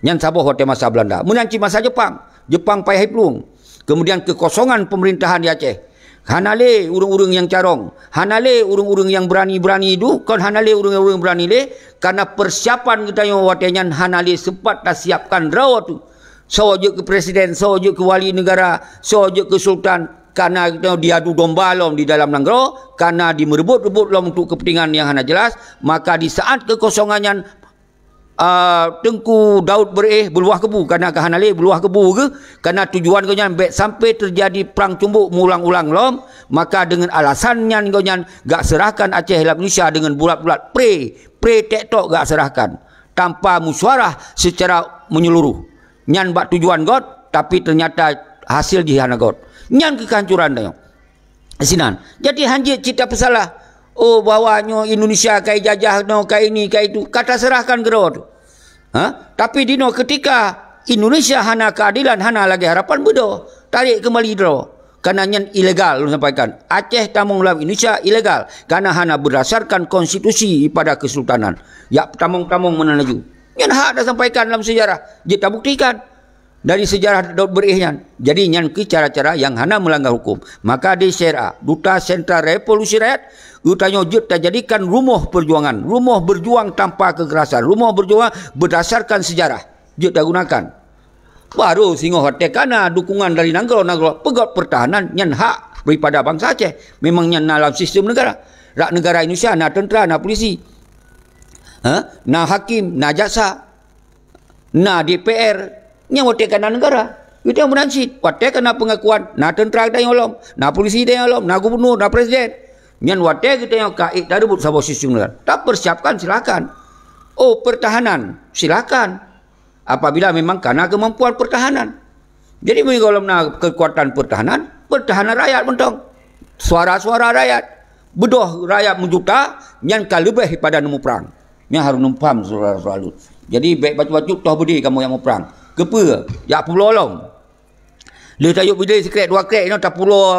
Nyan saboh watée masa Beulanda. Meunan cit masa Jepang. Jepang payah iplueng. Kemudian keukosongan peumeurintahan di Aceh. Hana lé ureuëng-ureuëng nyang carông. Hana lé ureuëng-ureuëng nyang beurani-beurani duek. Kon hana lé ureuëng-ureuëng beurani lé. Karena persiapan geutanyoe watée nyan hana lé seumpat tasiapkan droe teuh. Soe jeuet keu presiden, soe jeuet keu wali neugara, soe jeuet keu sultan. Karena geutanyoe diadu domba lom di dalam nanggroe, karena dimeureubot-reubot lom untuk kepentingan nyang hana jelas, maka di saat keukosongan nyan, ah, Teungku Daud Beureueh beuluwah keubu, karena ka hana lé beuluwah keubu geuh, karena tujuan geuh nyan bék sampai teujadi prang cumbok meuulang-ulang lom, maka deungon alasan nyan geuh nyan gak seurahkan Aceh lam Indonesia deungon bulat-bulat pre, pre tek tok gak seurahkan, tanpa musyawarah secara menyeluruh. Nyan bak tujuan göt, tapi teunyata hasé jih hana göt. Nyan keuh keuhancoran tanyoe. Sinan. Jadi hanjeuet cit tapeusalah, oh, bahwa nyoe Indonesia ka ijajah, nyoe ka ini, ka itu, ka taseurahkan keudroe teuh. Ha? Tapi dinoe keutika Indonesia hana keuadelan, hana lagée harapan, beudôh, tarek keumbali droe. Karena nyan ilegal, lôn sampaikan. Aceh tamong lam Indonesia ilegal, karena hana beurdasarkan konstitusi pada kesultanan. Jak tamong-tamong meunan laju. Nyan hak tasampaikan lam sejarah, jeuet tabuktikan dari sejarah Daud Beureueh nyan. Jadi nyan keuh cara-cara nyang hana meulanggar huköm. Maka di C R A, Duta Sentral Revolusi Rakyat, geutanyoe jeuet tajadikan rumoh peujuangan, rumoh beujuang tanpa keukerasan, rumoh beujuang beurdasarkan sejarah. Jeuet tagunakan. Baru singoh watée ka na dukungan dari nanggroe-nanggroe peugöt peurtahanan, nyan hak daripada bansa Aceh. Memang nyan na lam sistem negara. Rak negara Indonesia na tentera, na polisi. Ha? Na hakim, na jaksa, na D P R. Nyan watée ka na negara. Geutanyoe meunan cit. Watée ka na pengakuan, na tentera geutanyoe lom, na polisi geutanyoe lom, na gubernur, na presiden. Nyan watée geutanyoe ka ék tareubot saboh sistem negara. Tapersiapkan, silakan. Oh, pertahanan, silakan. Apabila memang ka na keumampuan pertahanan. Jadi, meunyoe gohlom na keukuatan pertahanan, pertahanan rakyat mantong. Suara-suara rakyat. Beudôh rakyat meujuta, nyan ka leubeh daripada neumuprang. Nyan harôh neupaham syedara-syedara lôn. Jadi, bék bacut-bacut toh beudé kamoe nyang muprang. Keupeue? Jak peubulo lom. Lheueh tajok beudé sikrek dua krek nyoe tapulo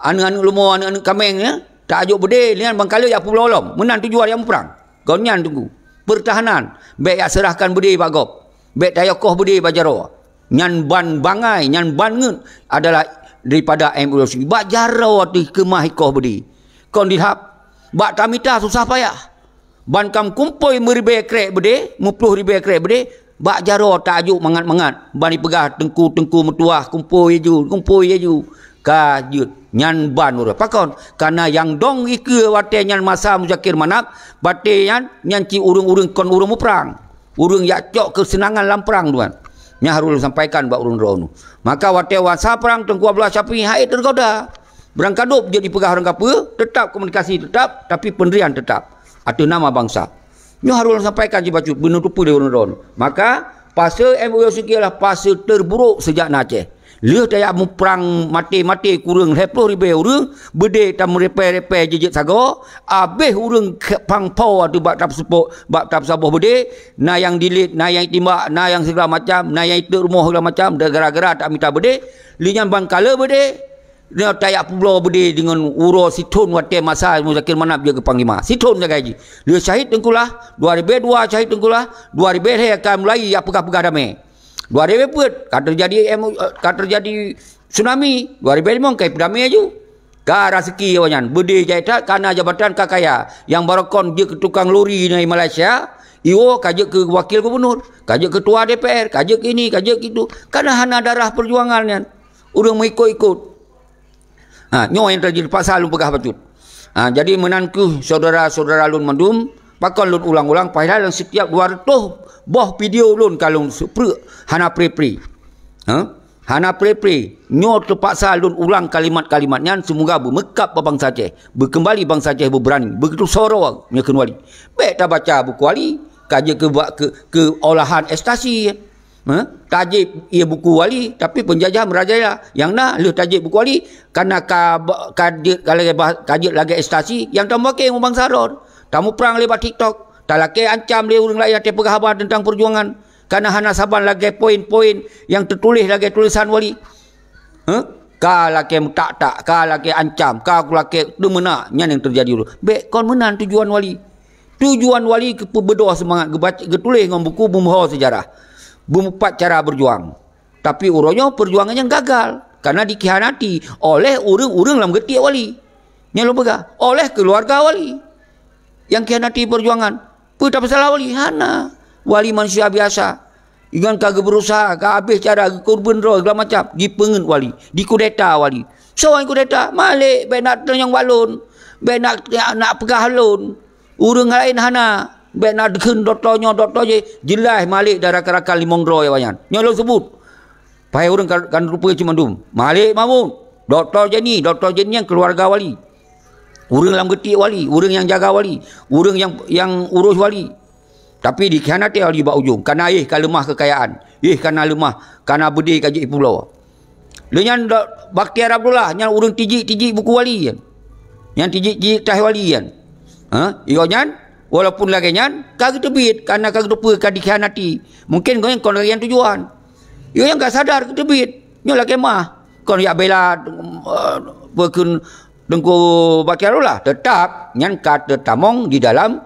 aneuëk-aneuëk leumo, aneuëk-aneuëk kaméng, ya. Tajok beudé, nyan ban ka lheueh jak peubulo lom. Meunan tujuan nyang muprang. Kon nyan teungku. Pertahanan. Bék jak seurahkan beudé bak gob. Bék tayoe koh beudé bak jaroe. Nyan ban bangai, nyan ban ngeuet adalah daripada M O U. Bak jaroe teuh keumah ikoh beudé. Kon dilhab. Bak tamita susah payah. Ban ka meukumpôi meuribée krek beudé, meuploh ribée krek beudé, bak jaroe tajok mangat-mangat. Ban jipeugah teungku-teungku meutuwah, "Kumpôi laju, kumpôi laju." Ka jeuet. Nyan ban ureuëng. Pakon? Karena nyang dong ikeue watée nyan masa Muzakir Manaf, batée nyan, nyan cit ureuëng-ureuëng kon ureuëng muprang. Ureuëng jak cok keuseunangan lam prang tuan. Nyan harôh lôn sampaikan bak ureuëng droeneuh. Maka watée masa prang Teungku Abdullah Syafi'i hai teugoda. Beurangkadôp jeuet jipeugah ureuëng kapeue, teutap komunikasi teutap, tapi peundirian teutap. Ateueh nama bansa. Nyoe harôh lôn sampaikan sibacut, beuneutupeue lé ureuëng droeneuh. Maka, fase M O U Helsinki adalah fase terburuk sejak na Aceh. Lheueh tajak muprang maté-maté kureueng lhée ploh ribée ureuëng, beudé tameurepée-repée jijeuet sagoe, abéh ureuëng pang po ateueh bak tapeuseupok, bak tapeusaboh beudé, na nyang dilit, na nyang timbak, na nyang segala macam, na nyang iteuk rumoh segala macam, gara-gara tak mita beudé, lheueh nyan ban ka le beudé, nyoe tajak peubloe beudé deungon uroe sithon watée masa Muzakir Manaf jeuet keu panglima. Sithon sagai jih. Lheueh syahid Teungku Lah, dua ribée dua syahid Teungku Lah, dua ribée lhée ka mulai jak peugah-peugah damé. Dua ribée peuet, ka teujadi emo-, ka teujadi tsunami, dua ribée limong ka jipeudamé laju. Ka raseuki awaknyan, beudé jai that, ka na jabatan, ka kaya. Nyang barokon jeuet keu tukang lori na di Malaysia, iwoe ka jeuet keu wakil gubunur, ka jeuet keu ketua D P R, ka jeuet keu ini, ka jeuet keu itu. Karena hana darah peujuangan nyan. Ureuëng meuikot-ikot. Ha, nyoe nyang teujadi, terpaksa lôn peugah bacut. Ha, jadi meunan kheueh syedara-syedara lôn mandum, pakon lôn ulang-ulang, padahai lam setiap dua ratus boh video lôn ka lôn seuprek hana pre-pre. Ha? Hana pre-pre. Nyoe terpaksa lôn ulang kalimat-kalimat nyan, semoga beumeukab bak bansa Aceh, beukeumbali bansa Aceh beubeurani, begitu soro nyoe kheun wali. Bék tabaca buku wali, ka jeuet keu, keu, keu olahan ekstasi. Ha? Tajép ié buku wali, tapi penjajah merajalela. Nyang na lheueh tajép buku wali, karena ka, ka jeuet lagée bah-, ka jeuet lagée ekstasi, nyang tameupaké ngon bansa droe. Tamuprang lé bak TikTok, talakée ancam lé ureuëng laén nyang peugah haba teuntang peujuangan, karena hana saban lagée poin-poin nyang teutuléh lagée tulésan wali. Heh? Ka lakée meutak-tak, ka lakée ancam, ka lakée teumeunak, nyan nyang teujadi uroe. Bék kon meunan tujuan wali. Tujuan wali keu peubeudoh seumangat geubac-, geutuléh ngon buku beumeuho seujarah, beumeupat cara beujuang. Tapi uroe nyoe peujuangan nyan gagal karena dikhianati oleh ureuëng-ureuëng lam geutiek wali. Nyan lôn peugah, oleh keuluwarga wali nyang khianati peujuangan. Peue tapeusalah wali? Hana. Wali manusia biasa. Ingat ka geubeurusaha, ka habéh cara, geukeureubeuen droe, segala macam. Jipeungeuet wali. Dikudeta wali. Soe nyang kudeta? Malik, bék nak tanyong bak lôn. Bék nak, nak, nak peugah lôn. Ureuëng laén hana. Bék nak deukheun dokto nyoe, dokto jih. Jeulaih Malik dan rakan-rakan limong droe awaknyan. Nyoe lôn seubut. Paih ureuëng ka, ka neuteupeue cit mandum. Malik Mahmud, dokto Jenny, dokto Jenny nyang keuluwarga wali. Ureuëng lam geutiek wali, ureuëng nyang jaga wali, ureuëng nyang, nyang urus wali. Tapi dikhianati wali bak ujong, karena éh ka leumah keukayaan, éh ka na leumah, ka na beudé ka jeuet ipubloe. Lheueh nyan do-, Bakhtiar Abdullah, nyan ureuëng tijik-tijik buku wali nyan. Nyan tijik-tijik taih wali nyan. Ha? Iyo nyan, walaupun lagée nyan, ka geuteubiet, karena ka geuteupeue ka dikhianati. Mungkin gobnyan kon lagée nyan tujuan. Iyo nyan ka sadar geuteubiet. Nyoe lagée mah. Kon jak bela, eh, peue kheun Teungku Bakhtiar Abdullah, teutap nyan ka teutamong di dalam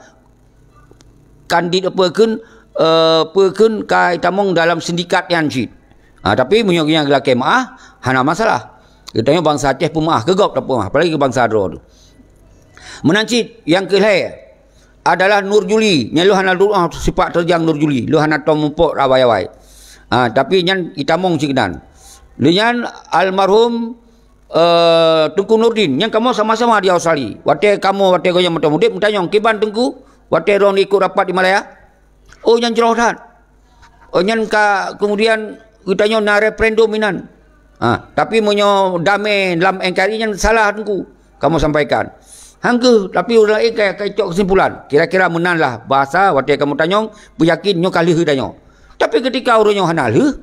kandid, peue kheun, eh, peue kheun ka tamong dalam sindikat nyan cit. Ha, tapi meunyoe nyang geulakée meu'ah, hana masalah. Geutanyoe bansa Aceh peumeu'ah, keu gob tapeu'ah, apalagi keu bansa droe teuh. Meunan cit, nyang keu lhée adalah Nur Juli. Nyan lôn hana lôn, ah, sipak teurjang Nur Juli. Lôn hana tom muphom awai-awai. Ha, tapi nyan itamong sikeunan. Lheueh nyan almarhum eh, Teungku Nurdin, nyang kamoe sama-sama di Australia. Watée kamoe, watée gobnyan mantong udeb, meutanyong, "Kiban Teungku?" Watée droeneuh ikot rapat di Malaya. "Oh, nyan jroh that." Oh, nyan ka keumudian geutanyoe na referendum inan. Ha, tapi meunyoe damé lam N K R I nyan salah Teungku, kamoe sampaikan. Han kheueh, tapi ureuëng laén ka, ka icok keusimpulan. Kira-kira meunan lah bahasa watée kamoe tanyong, peuyakin nyoe ka lheueh geutanyoe. Tapi keutika ureuëng nyoe hana lheueh,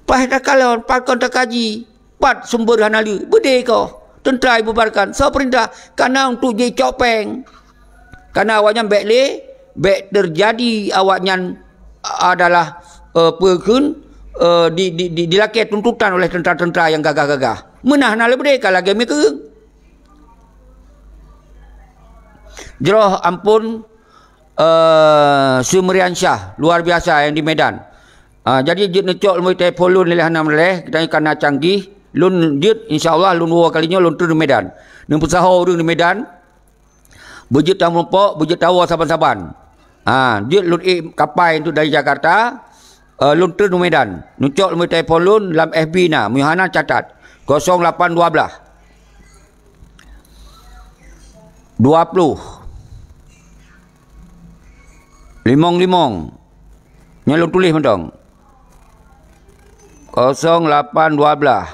paih takalon, pakon takaji. Pat sumber hana lé, beudé koh. Teuntra ibubarkan. Soe peurintah? Kana untuk jicok péng. Kana awaknyan bék lé, bék teujadi awaknyan adalah, eh, peue kheun, eh, di, di, di, dilakée tuntutan oleh teuntra-teuntra nyang gagah-gagah. Meunan hana lé beudé ka lagée mi keureung. Jroh ampôn, eh, Seumerian Syah, luar biasa nyang di Medan. Ah, jadi jeuet neucok lôn telepon lôn lé hana meuleh, geutanyoe kana canggih. Lôn jeuet, insya Allah lôn woe kali nyoe lôn treun di Medan. Neupeusaho ureuëng di Medan. Beujeuet tameurumpok, beujeuet tawoe saban-saban. Ha, jeuet lôn ék kapai untuk dari Jakarta, eh, lôn treun u Medan. Neucok nomor telepon lôn lam F B na, meunyoe hana catat. Kosong lapan dua belas, dua puluh, limong limong. Nyoe lôn tuléh mantong. Kosong lapan dua belas,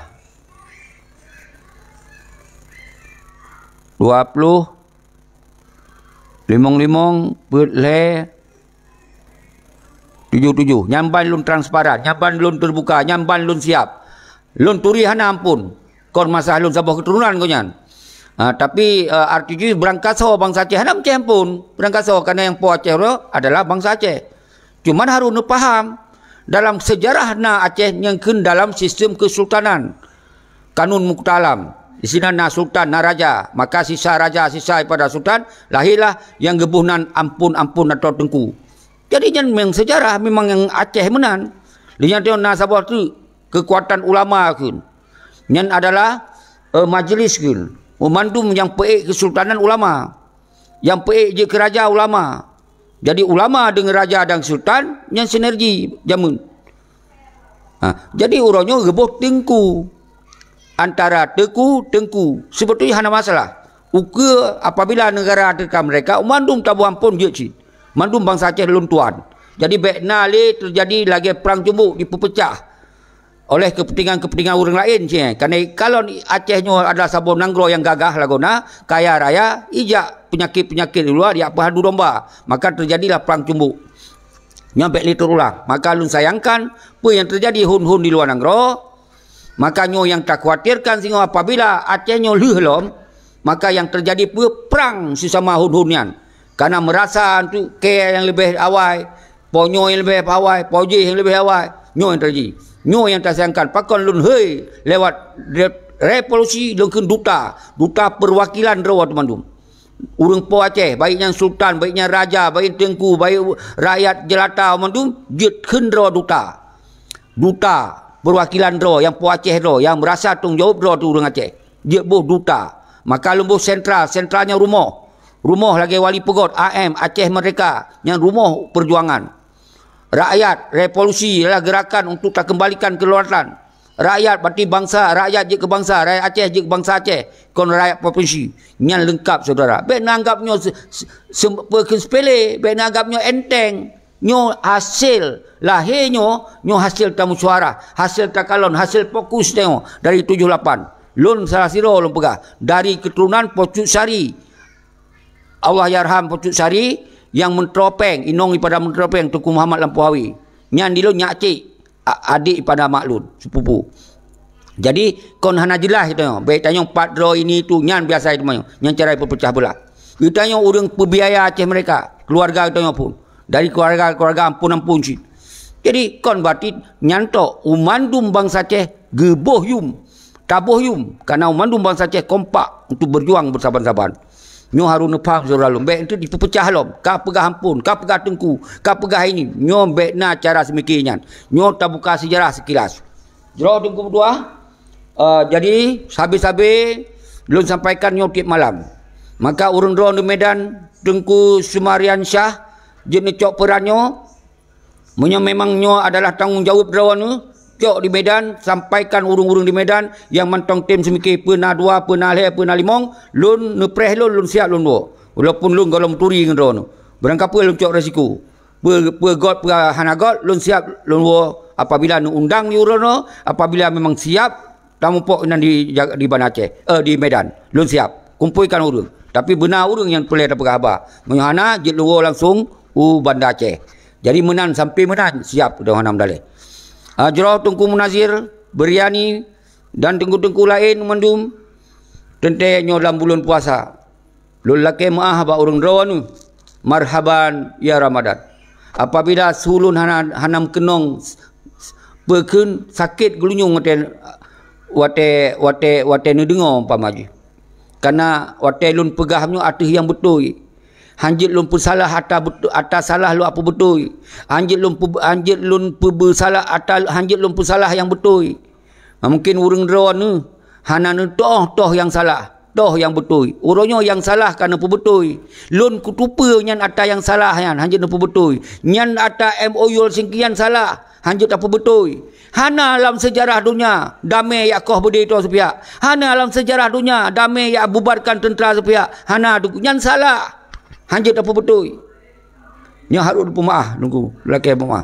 dua puluh, limong limong, peuet lhèe, tujoh tujoh. Nyan ban lôn transparan, nyan ban lôn teubuka, nyan ban lôn siab. Lôn turi hana ampôn. Kon masalah lôn saboh keuturonan gobnyan. Ha, tapi, eh, arti jih beurangkasoe bansa Aceh hana meucéh ampôn. Beurangkasoe, karena nyang po Aceh uroe adalah bansa Aceh. Cuman harôh neupaham, dalam seujarah na Aceh nyang kheun dalam sistem keusultanan. Kanun Muktalam. Di sinan na sultan, na raja. Maka sisa raja, sisa daripada sultan, lahirlah nyang geuboh nan ampôn-ampôn atau teungku. Jadi nyan memang seujarah, memang nyang Aceh meunan. Di nyan na saboh teuk keukuatan ulama kheun. Nyan adalah, eh, majlis kheun. Mandum nyang peuék keusultanan ulama. Nyang peuék jeuet keu raja ulama. Jadi ulama deungon raja dan sultan nyan sinergi jameun. Ha, jadi uroe nyoe geuboh teungku. Antara teungku, teungku. Sebetulnya hana masalah. Ukeue apabila negara teuka meurdeka, mandum taboh ampôn jeuet cit. Mandum bansa Aceh lôn tuan. Jadi bék na lé teujadi lagée prang cumbuk jipeupeucah oleh keupeuntengan-keupeuntengan ureuëng laén cit. Karena kalon Aceh nyoe adalah saboh nanggroe nyang gagah lagoe na, kaya raya, ijak peunyakét-peunyakét di luwa, ijak peuhadu domba. Maka teujadilah prang cumbuk. Nyoe bék lé teurulang. Maka lôn sayangkan, peue nyang teujadi hon-hon di luwa nanggroe, maka nyoe nyang takhawatirkan singoh apabila Aceh nyoe lheueh lom, maka nyang teujadi peue prang sisama hon-hon nyan. Karena meurasa untuk kée nyang leubeh awai, po nyoe nyang leubeh awai, po jéh nyang leubeh awai, nyoe nyang teujadi. Nyoe nyang tasayangkan, pakon lôn hei lewat re-, revolusi lôn kheun duta, duta peuwakilan droe teumandum. Ureuëng po Aceh, baik nyan sultan, baik nyan raja, baik teungku, baik rakyat jelata mandum, jeuet kheun droe duta. Duta, peuwakilan droe, nyang po Aceh droe, nyang meurasa tanggung jaweueb droe teuh ureuëng Aceh. Jeuet boh duta. Maka lôn boh sentral, sentral nyan rumoh. Rumoh lagée wali peugét, A M, Aceh Merdeka, nyan rumoh peujuangan. Rakyat, revolusi adalah gerakan untuk takeumbalikan kedaulatan. Rakyat berarti bangsa, rakyat jeuet keu bangsa, rakyat Aceh jeuet keu bangsa Aceh, kon rakyat provinsi. Nyan leungkap, syedara. Bék neuanggap nyoe se-, se-, se-, peue kheun seupele, bék neuanggap nyoe enteng. Nyoe hasé lahé nyoe, nyoe hasé tamusyawarah, hasé takalon, hasé fokus nyoe dari tujoh lapan. Lôn salah sidroe lôn peugah, dari keuturonan Po Cut Sari. Allahyarham Po Cut Sari nyang meutropeng, inong ipada meutropeng Teungku Muhammad Lampôh Awe. Nyan di lôn nyak cék, a-, adék ipada mak lôn, sepupu. Jadi, kon hana jeulaih geutanyoe. Bék tanyoe pat droe ini itu, nyan biasa itu manyang. Nyan cara peupeucah beulah. Geutanyoe ureuëng peubiaya Aceh Merdeka, keuluwarga geutanyoe phon. Dari keuluwarga-keuluwarga ampôn-ampôn cit. Jadi, kon berarti nyan tok, u mandum bansa Aceh geuboh yum. Taboh yum, karena mandum bansa Aceh kompak untuk berjuang beusaban-saban. Nyoe harôh neupaham syedara lôn, bék enteuk jipeupeucah lom, ka peugah ampôn, ka peugah teungku, ka peugah ini. Nyoe bék na cara seumike nyan. Nyoe tabuka seujarah seukilas. Jroh Teungku meutuah, eh, jadi sabe-sabe lôn sampaikan nyoe tieb malam. Maka ureuëng droe di Medan, Teungku Sumarian Syah, jeuet neucok peuran nyoe, meunyoe memang nyoe adalah tanggong jaweueb droeneuh, cok di Medan, sampaikan ureuëng-ureuëng di Medan nyang mantong tem seumike peue na dua, peue na lhée, peue na limong, lôn neupreh lôn, lôn siab lôn woe. Walaupun lôn gohlom turi ngon droeneuh. Beurangkapeue lôn cok resiko. Peue, peue göt, peue hana göt, lôn siab lôn woe apabila neuundang di uroe nyoe, apabila memang siab, tamupok inan di, di Banda Aceh, eh, di Medan. Lôn siab. Kumpuikan ureuëng. Tapi beuna ureuëng nyang peureulée tapeugah haba. Meunyoe hana, jeuet lôn woe langsong u Banda Aceh. Jadi meunan sampai meunan siab dah hana meudaleh. Ah, jroh Teungku Munazir, Biryani, dan teungku-teungku laén mandum, teuntée nyoe lam buleuen puasa. Lôn lakée meuáh bak ureuëng droeneuh, marhaban ya Ramadan. Apabila su lôn hana, hana meukeunong, peue kheun sakét geulinyueng watée, watée, watée, watée neudeungoe umpama jih. Karena watée lôn peugah nyoe ateueh nyang beutôi. Hanjeuet lôn peusalah ata beut-, ata salah lôn apeubeutôi. Hanjeuet lôn peubu-, hanjeuet lôn peubeusalah ata, hanjeuet lôn peusalah nyang beutôi. Mungken ureuëng droeneuh hana neutoh-toh nyang salah. Toh nyang beutôi. Uroe nyoe nyang salah ka neupeubeutôi. Lôn kutupeue nyan ata nyang salah nyan, hanjeuet neupeubeutôi. Nyan ata M O U Helsinki nyan salah, hanjeuet tapeubeutôi. Hana lam seujarah donya damé jak koh beudé droe sipihak. Hana lam seujarah donya damé jak bubarkan teuntra sipihak. Hana, nyan salah. Hanjeuet tapeubeutôi. Nyoe harôh peumeu'ah, Teungku. Lakée peumeu'ah.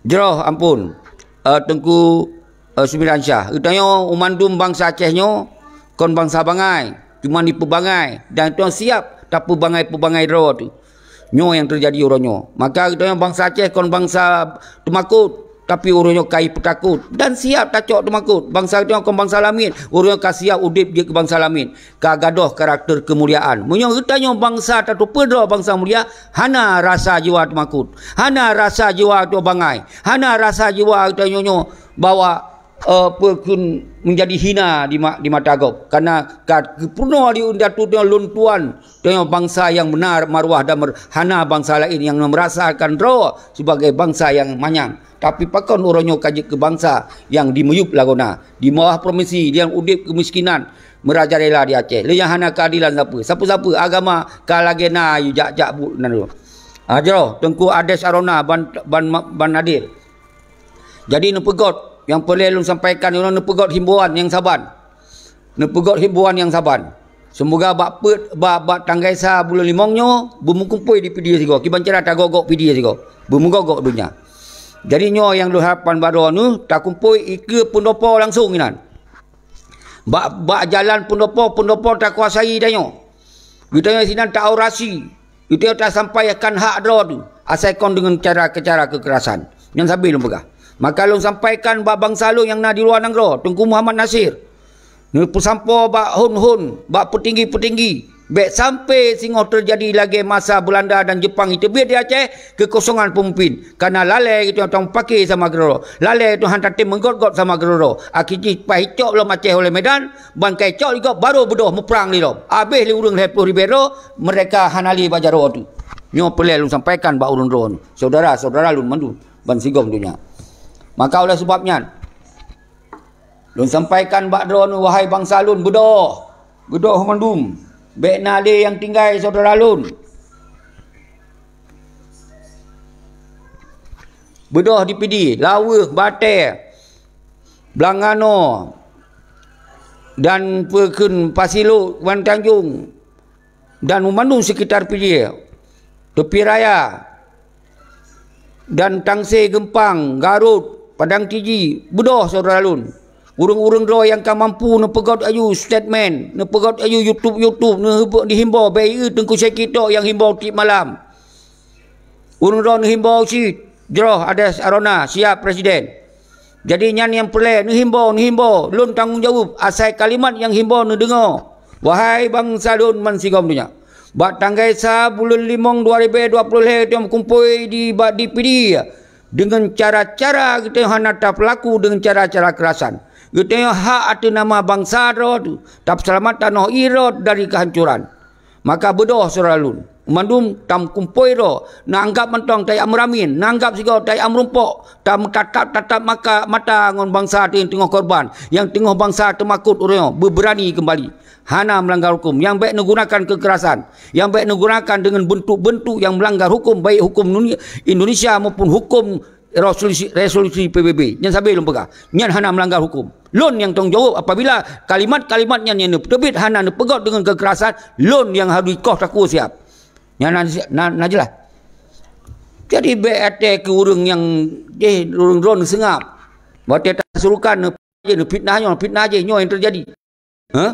Jroh, ampôn, eh, Teungku, eh, Sumiran Syah. Geutanyoe, mandum bansa Aceh nyoe kon bansa bangai, cuma jipeubangai, dan geutanyoe siap tapeubangai-peubangai droe teuh. Nyoe nyang teujadi uroe nyoe. Maka geutanyoe bansa Aceh kon bansa teumakot, tapi uroe nyoe ka jipeutakot dan siap tacok teumakot. Bansa geutanyoe kon bansa lamiet, uroe nyoe ka siap udeb jeuet keu bansa lamiet. Ka gadôh karakter keumuliaan. Meunyoe geutanyoe bansa tateupeue droe bansa mulia, hana rasa jiwa teumakot, hana rasa jiwa teubangai, hana rasa jiwa geutanyoe nyoe bahwa, eh, peue kheun, menjadi hina di ma-, di mata gob. Karena ka geupeurunoe di indatu nyoe lôn tuan, tanyoe bansa nyang beuna maruah dan mer-, hana bansa laén nyang merasakan droe sebagai bansa nyang manyang. Tapi pakon uroe nyoe ka jeuet keu bansa nyang dimiyueb lagoena, di bawah promisi, nyang udeb keumiskinan, merajalela di Aceh. Lé nyang hana keuadilan sapeue. Sapeue-sapeue agama ka lagée na yue jak-jak buet nan nyoe. Ah, jroh, Teungku Ades Arona ban, ban, ban Nadir. Jadi neupeugot, nyang peureulée lôn sampaikan nyoe neupeugot himbauan nyang saban. Neupeugot himbauan nyang saban. Seumoga bak peuet, bak, bak tanggai sa buleuen limong nyoe, beumeukumpôi di Pidie sigoe. Kiban cara tagok-gok Pidie sigoe. Beumeugok-gok donya. Jadi nyoe nyang lôn harapan bak droeneuh, takumpôi ikeue peundopo langsong inan. Bak, bak jalan peundopo, peundopo takuasai tanyoe. Geutanyoe sinan taorasi. Geutanyoe tasampaikan hak droe teuh. Asai kon deungon cara, cara keukerasan. Nyan sabe lôn peugah. Maka lôn sampaikan bak bansa lôn nyang na di luwa nanggroe, Teungku Muhammad Nasir. Neupeusampoe bak hon-hon, bak peutinggi-peutinggi. Bék sampai singoh teujadi lagée masa Beulanda dan Jeupang jiteubiet di Aceh keukosongan peumimpin. Kana lalée geutanyoe tameupaké sama keudroe. Lalée geutanyoe han tatem meugot-got sama keudroe. Akhé jih paih cok lom Aceh oleh Medan, ban ka jicok lé gob barô beudôh muprang lé lom. Abéh lé ureuëng lhée ploh ribée droe, meureka hana lé bak jaroe teuh. Nyoe peureulée lôn sampaikan bak ureuëng droeneuh, syedara-syedara lôn mandum ban sigom donya. Maka oleh sabab nyan, lôn sampaikan bak droeneuh, wahai bansa lôn, beudôh, beudôh mandum, bék na lé nyang tinggai syedara lôn. Beudôh di Pidie, Laweueh, Batée, Blangano, dan peue kheun Pasilok, Wan Tanjong, dan meumandum sekitar Pidie, Teupie Raya, dan Tangse, Geumpang, Garot, Padang Tiji, beudôh syedara lôn. Ureuëng-ureuëng droe nyang ka mampu neupeugot aju statement, neupeugot aju YouTube-YouTube, neuheubo-, dihimbau, bék ié Teungku Syekh Kitok nyang himbau tieb malam. Ureuëng droe neuhimbau cit, jroh Ades Arona siap presiden. Jadi nyan nyang peureulée neuhimbau, neuhimbau, lôn tanggong jaweueb asai kalimat nyang himbau neudeungoe. Wahai bansa lôn ban sigom donya, bak tanggai sa buleuen limong dua ribée dua ploh lhée geutanyoe meukumpôi di, bak di Pidie deungon cara-cara geutanyoe hana tapeulaku deungon cara-cara keurasan. Geutanyoe hak ateueh nama bansa droe teuh tapeuseulamat tanoh irot dari keuhancoran. Maka beudôh syedara lôn, mandum tameukumpôi droe, neuanggab mantong tajak meuramin, neuanggab sigoe tajak meurumpok, tameutatap-tatap maka, mata ngon bansa teuh nyang teungoh korban, nyang teungoh bansa teumakot uroe nyoe beubeurani keumbali. Hana meulanggar huköm, nyang bék neugunakan keukerasan, nyang bék neugunakan deungon beuntuk-beuntuk nyang meulanggar huköm, baik huköm Indonesia maupun huköm resolusi, resolusi P B B. Nyan sabe lôn peugah. Nyan hana meulanggar huköm. Lôn nyang tanggong jaweueb apabila kalimat-kalimat nyan nyang neuteubiet hana neupeugot deungon keukerasan, lôn nyang harôh jikoh takue siab. Nyan na, na, na jeulaih. Jadi bék até keu ureuëng nyang, eh, ureuëng droe neuseungab. Watée tasurukan, neupeugot jih, neufitnah nyoe, fitnah jih, nyoe nyang teujadi. Hah?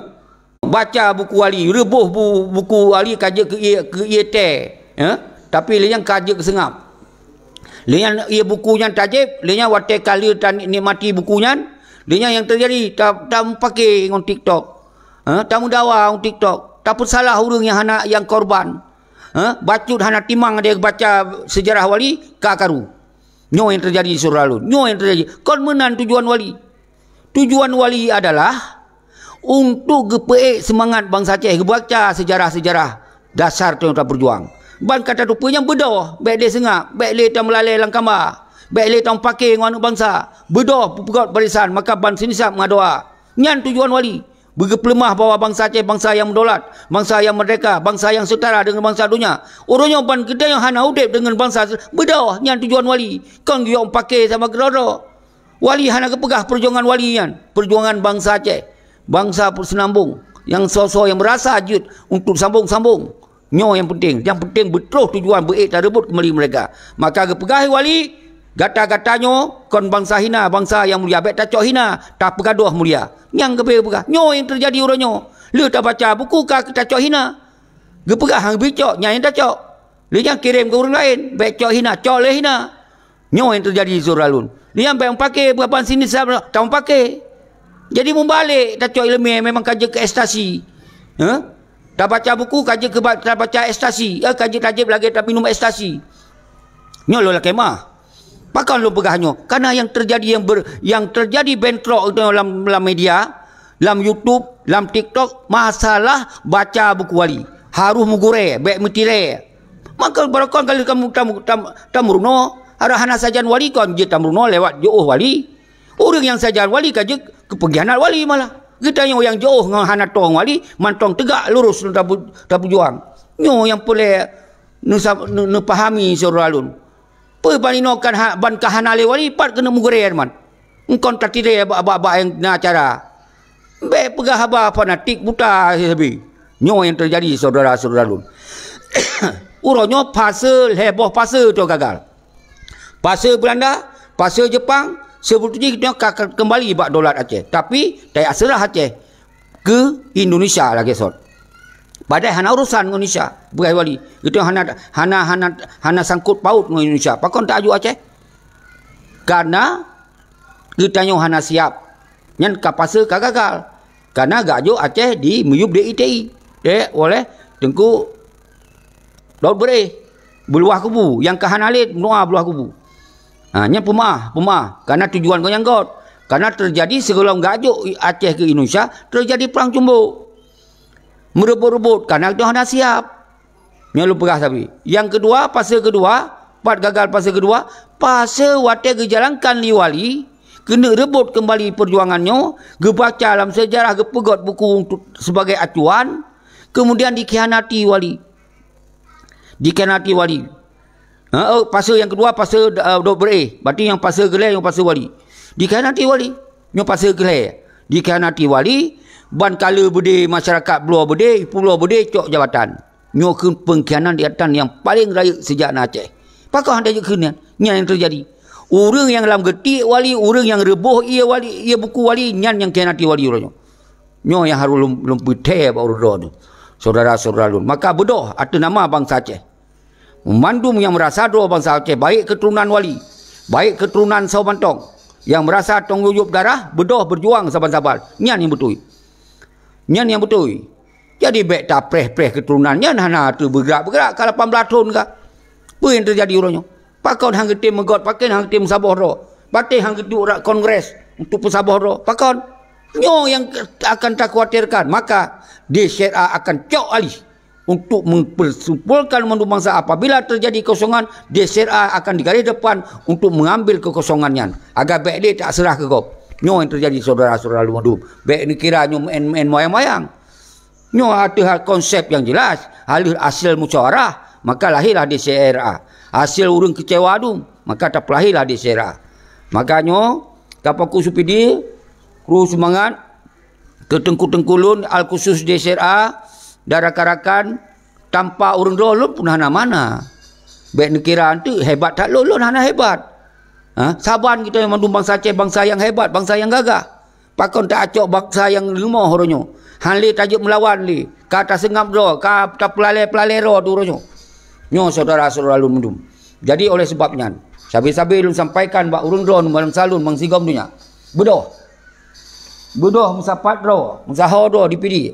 Baca buku Ali, reuboh bu-, buku Ali ka jeuet keu ié, keu ié tée. Hah? Tapi lé nyan ka jeuet keu seungab. Lé nyan ié buku nyan tajép, lé nyan watée ka lheueh tanikmati buku nyan, lé nyan nyang teujadi, ta-, tameupaké ngon TikTok. Hah? Tameudawa ngon TikTok. Tapeusalah ureuëng nyang hana, nyang korban. Hah? Bacut hana timang dia baca sejarah Wali, ka karu. Nyoe nyang teujadi syedara lôn. Nyoe nyang teujadi. Kon meunan tujuan Wali. Tujuan Wali adalah untuk geupeuék seumangat bansa Aceh, geubaca seujarah-seujarah dasar tanyoe tapeujuang. Ban ka tateupeue nyang beudôh, bék lé seungab, bék lé tameulalée lam kamba. Bék lé tameupaké ngon aneuk bansa. Beudôh peugöt barisan, maka ban sinisab meudoa. Nyan tujuan wali. Beugeupeuleumah bahwa bansa Aceh bansa nyang meudaulat, bansa nyang meurdéhka, bansa nyang seutara deungon bansa donya. Uroe nyoe ban geutanyoe hana udeb deungon bansa, beudôh, nyan tujuan wali. Kon geuyue paké sama keudroe-droe. Wali hana geupeugah peujuangan wali nyan, peujuangan bansa Aceh, bansa Seunambong, nyang soe-soe nyang meurasa jeuet untuk sambong-sambong. Nyoe nyang penting. Nyang penting beutroh tujuan beuék tareubot keumbali meurdéhka. Maka geupeugah wali, gata-gata nyoe kon bansa hina, bansa nyang mulia, bék tacok hina, tapeugadôh mulia. Nyang geubri geupeugah. Nyoe nyang teujadi uroe nyoe. Le tabaca buku ka tacok hina. Geupeugah han geubri cok, nyan nyang tacok. Le nyang kirém keu ureuëng laén, bék cok hina, cok lé hina. Nyoe nyang teujadi syedara lôn. Nyan bék meupaké, beugapan sini sa-, tameupaké. Jadi mubalek tacok iéleumé memang ka jeuet keu ekstasi. Heh? Tabaca buku ka jeuet keu ba-, tabaca ekstasi. Eh, ka jeuet tajép lagée taminum ekstasi. Nyoe lôn lakée meu'ah. Pakon lôn peugah nyoe? Karena nyang teujadi nyang ber-, nyang teujadi bentrok itu lam, lam media, lam YouTube, lam TikTok, masalah baca buku wali. Harôh meugurée, bék meutirée. Maka barokon kali kamu tam-, tam-, tameurunoe, hana sajan wali kon jeuet tameurunoe lewat jiôh wali. Ureuëng nyang sajan wali ka jeuet keu peungkhianat wali malah. Geutanyoe nyang jiôh ngon hana tong wali, mantong teugak lurus lôn tabu-, tabujuang. Nyoe nyang peureulée neusa-, neu-, neupahami syedara lôn. Peue ban inoe kan ha-, ban ka hana lé wali, pat keuneuk meugurée teuma. Eungkon tatirée bak, bak, bak nyang na acara. Bék peugah haba fanatik buta sabe. Nyoe nyang teujadi syedara-syedara lôn. Uroe nyoe fase lhée boh fase tu gagal. Fase Beulanda, fase Jepang, seubeutôi jih nyoe ka, ka keumbali bak daulat Aceh. Tapi, tajak seurah Aceh keu Indonesia lagée sot. Padahai hana urusan ngon Indonesia, peugah wali. Itu hana, hana, hana, hana sangkut paut ngon Indonesia. Pakon taaju Aceh? Karena geutanyoe hana siap. Nyan ka fase ka gagal. Karena geujok Aceh di miyueb D I T I. Dek oleh Teungku Daud Beureh. Beuluwah kubu. Nyang ka hana lé, meunoe beuluwah kubu. Ha, nyan peumaah, peumaah. Karena tujuan geuh nyang göt. Karena teujadi sigohlom geujok Aceh keu Indonesia, teujadi prang cumbok. Meureubot-reubot, karena geutanyoe hana siap. Nyoe lôn peugah sabe. Nyang keudua, fase keudua, pat gagal fase keudua, fase watée geujalankan lé wali, keuneuk reubot keumbali peujuangan nyoe, geubaca lam seujarah, geupeugöt buku untuk, sebagai acuan, kemudian dikhianati wali. Dikhianati wali. Ha, oh, fase nyang keudua, fase, eh, Daud Beureh. Berarti nyang fase keulhée, nyang fase wali. Dikhianati wali. Nyoe fase keulhée. Dikhianati wali, ban ka le beudé masyarakat bloe beudé, ipubloe beudé cok jabatan. Nyoe keuh peungkhianat jabatan nyang paleng rayeuk sijak na Aceh. Pakon hana jeuet kheun nyan? Nyan nyang teujadi. Ureuëng nyang lam geutiek wali, ureuëng nyang reuboh ié wali, ié buku wali, nyan nyang khianati wali uroe nyoe. Nyoe nyang harôh lôn, lôn peuthée bak uroe droe nyoe. Syedara-syedara lôn, maka beudôh ateueh nama bansa Aceh. Mandum nyang meurasa droe bansa Aceh, baik keuturonan wali, baik keuturonan soe mantong, nyang meurasa tanggong jaweueb darah, beudôh beujuang saban-saban. Nyan nyang beutôi. Nyan nyang beutôi. Jadi bék tapreh-preh keuturonan nyan hana teuh beugrak-beugrak ka lapan blaih thon ka. Peue nyang teujadi uroe nyoe? Pakon han geutem meugöt, pakon han geutem meusaboh droe? Patéh han geuduek rak kongres untuk peusaboh droe? Pakon? Nyoe nyang akan takhawatirkan. Maka, D C R A akan cok alih untuk mempersimpulkan mandum bansa. Apabila terjadi kekosongan, D C R A akan di garis depan untuk mengambil kekosongan nyan. Agar bék lé tak seurah keu gob. Nyoe nyang teujadi syedara-syedara lôn mandum. Bék neukira nyoe meu'en-meu'en moyang-moyang. Nyoe ateueh konsep nyang jeulaih, ateueh hasil musyawarah, maka lahirlah D C R A. Hasil ureuëng keucewa dum, maka tapeulahirlah D C R A. Maka nyoe, tapaku supidi, kru seumangat, keu teungku-teungku lôn, al khusus D C R A, dan rakan-rakan, tanpa ureuëng droe lôn pun hana mana. Bék neukira eunteuk hebat that lôn, lôn hana hebat. Ha? Saban geutanyoe mandum bansa Aceh, bansa nyang hebat, bansa nyang gagah. Pakon ta acok bansa nyang rumoh uroe nyoe? Han lé tajeuet meulawan lé, ka taseungab droe, ka tapeulalée-peulalée droe tu uroe nyoe. Nyoe syedara-syedara lôn mandum. Jadi oleh sebab nyan, sabe-sabe lôn sampaikan bak ureuëng droe bansa lôn bansigom donya. Beudôh. Beudôh meusapat droe, meusaho droe di Pidie.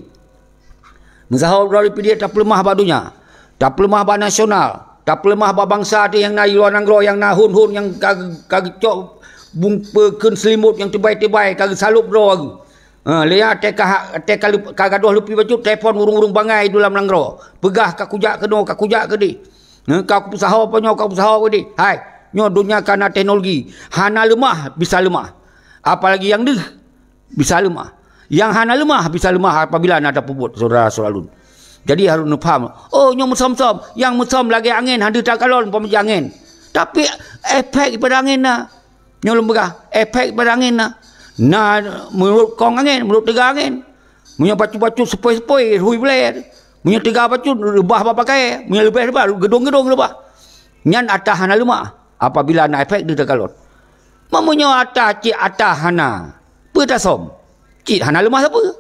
Meusaho droe di Pidie tapeuleumah bak donya, tapeuleumah bak nasional, tapeuleumah bak bansa teuh nyang na di luwa nanggroe, nyang na hon-hon nyang ka, ka geucok bungpeue kheun seulimot nyang teubai-teubai ka geusalôb droe geuh. Ha, lé nyan watée ka ha-, watée ka leup-, ka gadôh leupie bacut, telepon ureuëng-ureuëng bangai di dalam nanggroe. Peugah ka kujak keunoe, ka kujak keudeh. Ha, ka kupeusaho apa nyoe, ka kupeusaho keudeh. Hai, Nyoe donya ka na teknologi, hana leumah bisa leumah. Apalagi nyang deuh bisa leumah. Nyang hana leumah bisa leumah apabila na tapeubuet, syedara-syedara lôn. Jadi harôh neupaham, oh, nyoe meusöm-söm, nyang meusöm lagèe angén, hana deuh takalon umpama jih angén. Tapi efek pada angén na. Nyoe lôn peugah, efek pada angén na. Na meunurot kong angén, meunurot teuga angén. Meunyoe bacut-bacut sepoi-sepoi, hui blèe. Meunyoe teuga bacut, reubah bak pakai. Meunyoe leubeh-leubeh, geudong-geudong reubah. Nyan atra hana leumah apabila na efek deuh takalon. Meunyoe atra cit atra hana, peue tasöm? Cit hana leumah sapeue.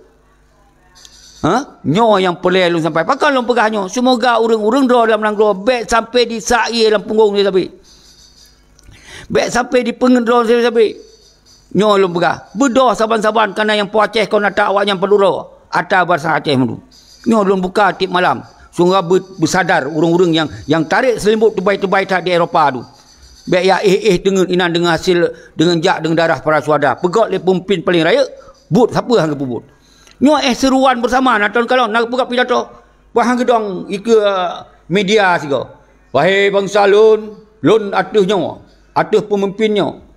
Ha? Nyoe nyang peureulèe lôn sampaikan. Pakon lôn peugah nyoe? Seumoga ureueng-ureueng droe lam nanggroe bèk sampai disak ié lam punggong sabe-sabe. Bèk sampai dipeungeut droe sabe-sabe. Nyoe lôn peugah, beudôh saban-saban, kareuna nyang po Aceh kon atra awaknyan padub droe, atra bansa Aceh mandum. Nyoe lôn buka tiep malam, seumoga beu-, beusadar ureueng-ureueng nyang, nyang tarek seulimbot teubai-teubai that di Eropa tu. Bèk jak éh-éh teungeut inan deungon hasé, deungon jak deungon darah para syuhada. Peugöt lé peumimpin paleng rayeuk, buet sapeue han geupeubuet. Nyoe éh seuruan beusama, na teukalon na geupeugah pidato. Bah han geudong ikeue media sigoe. Wahé bansa lôn, lôn ateueh nyoe, ateueh peumimpin nyoe.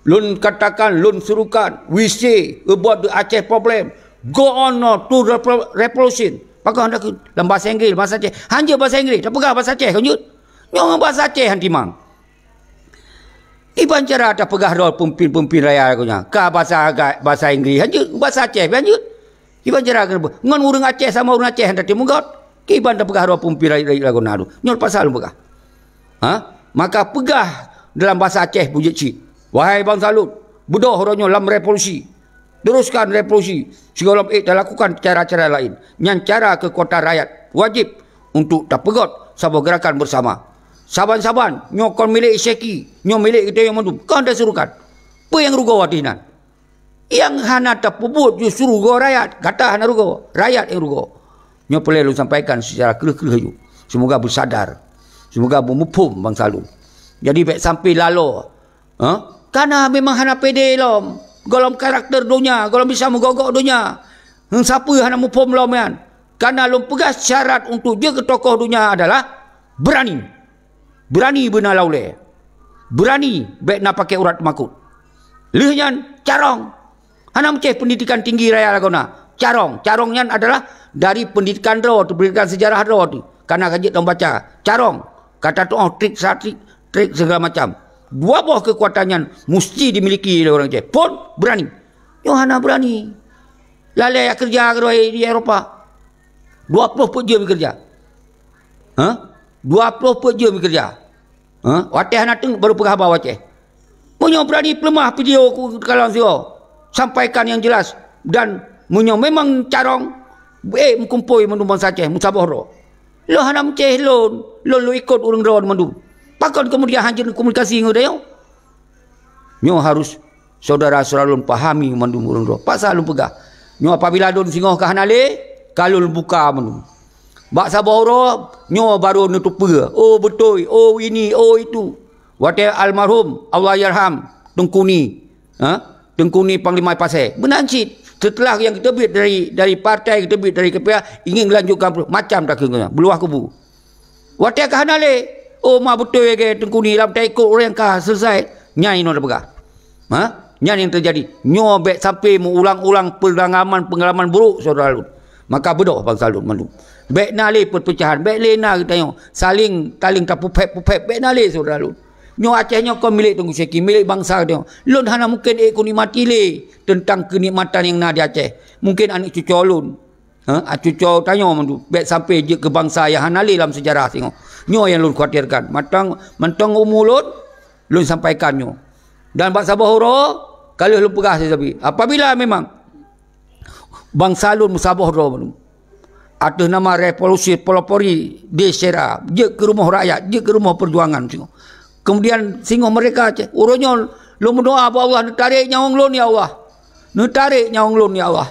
Lôn katakan, lôn surukan, wise, about the Aceh problem. Go on now to repro-, revolution. Pakon takheun lam bahasa Inggris, bahasa Aceh. Han jeuet bahasa Inggris, tapeugah bahasa Aceh, kon jeuet. Nyoe ngon bahasa Aceh han timang. Kiban cara tapeugah droe peumimpin-peumimpin raya lagoe nyan? Ka bahasa ga-, bahasa Inggris han jeuet, bahasa Aceh han jeuet. Kiban cara keuneuk ngon ureueng Aceh sama ureueng Aceh han tatem meugot? Kiban tapeugah droe peumimpin rayeuk-rayeuk lagoe na tu? Nyoe pasal lôn peugah. Ha? Maka peugah dalam bahasa Aceh beujeuet cit. Wahai bansa lôn, beudôh uroe nyoe lam revolusi. Teruskan revolusi sigohlom ék talakukan cara-cara laén. Nyan cara keukuatan rakyat wajéb untuk tapeugöt saboh geurakan beusama. Saban-saban nyoe kon milék Syeki, nyoe milék geutanyoe mandum, kon tasurukan. Peue nyang rugoe ateueh nan? Nyang hana tapeubuet justru rugoe rakyat, gata hana rugoe, rakyat nyang rugoe. Nyoe peureulèe lôn sampaikan seucara kreueh-kreueh aju. Seumoga beusadar, seumoga beumuphom bansa lôn. Jadi bèk sampai laloe Ha? Kana memang hana pede lom. Golom karakter donya, golom bisa meugogok donya. Heusapeue hana muphom lom nyan. Kana lôn peugah syarat untuk jeuet keu tokoh donya adalah beurani. Beurani beuna lam ulèe. Beurani bèk na pakai urat teumakot. Lheueh nyan carông. Hana meucéh peundidikan tinggi raya lagoe na. Carông. Carông nyan adalah dari peundidikan droe, peundidikan seujarah droe tu. Kana ka jeuet lom baca. Carông. Kata tu'oh trik satrik, trik segala macam. Dua boh keukuatan nyan musti dimiliki lé ureueng Aceh. Phon beurani. Nyoe hana beurani. Lalè jak keureuja keudroe di Eropa. Dua ploh peuet jeuem keureuja. Ha? Dua ploh peuet jeuem keureuja. Ha? Watèe hana teungeut baru peugah haba u Aceh. Meunyoe beurani peuleumah video ku kalon sigoe, sampaikan nyang jelas, dan meunyoe memang carông, ék meukumpôi mandum bansa Aceh meusaboh droe. Lôn hana meucéh lôn, lôn lôn ikot ureueng droe mandum. Pakon keumudian hanjeuet komunikasi ngon tanyoe? Nyoe harôh syedara-syedara lôn pahami mandum ureueng droe. Pasal lôn peugah, nyoe apabila lôn singoh ka hana lé, ka lôn buka mandum. Bak saboh uroe, nyoe barô neuteupeue, oh beutôi, oh ini, oh itu. Watèe almarhum, Allahyarham, Teungku Ni, ha? Teungku Ni Panglima Pasè. Meunan cit, seuteulah nyang geuteubiet dari, dari partai, geuteubiet dari K P A, ingin lanjutkan macam takheun, beuluwah kubu. Watèe ka hana lé, oh ma beutôi lagèe Teungku Ni lam taikot ureueng ka selesai, nyan inoe tapeugah. Ha? Nyan nyang teujadi. Nyoe bèk sampai meuulang-ulang peungalaman-peungalaman buruk syedara lôn. Maka beudôh bansa lôn mandum. Bèk na lé peupeucahan, bèk lé na geutanyoe saléng, saléng tapeuphèt-peuphèt, bèk na lé syedara lôn. Nyoe Aceh nyoe kon milék Teungku Syeki, milék bansa geutanyoe. Lôn hana mungken ék kunikmati lé teuntang keunikmatan nyang na di Aceh. Mungken aneuk cucoe lôn. Ha, cucoe tanyoe mandum, bèk sampai jeuet keu bansa nyang hana lé lam seujarah singoh. Nyoe nyang lôn khawatirkan. Mantong, mantong umu lôn, lôn sampaikan nyoe. Dan bak saboh uroe, ka lheueh lôn peugah sisabe, apabila memang bansa lôn meusaboh droe mandum, ateueh nama revolusi pelopori di Sera, jeuet keu rumoh rakyat, jeuet keu rumoh peujuangan singoh. Keumudian singoh meurdeka Aceh. Uroe nyoe lôn meudoa bak Allah, neutarek nyawöng lôn, ya Allah. Neutarek nyawöng lôn, ya Allah.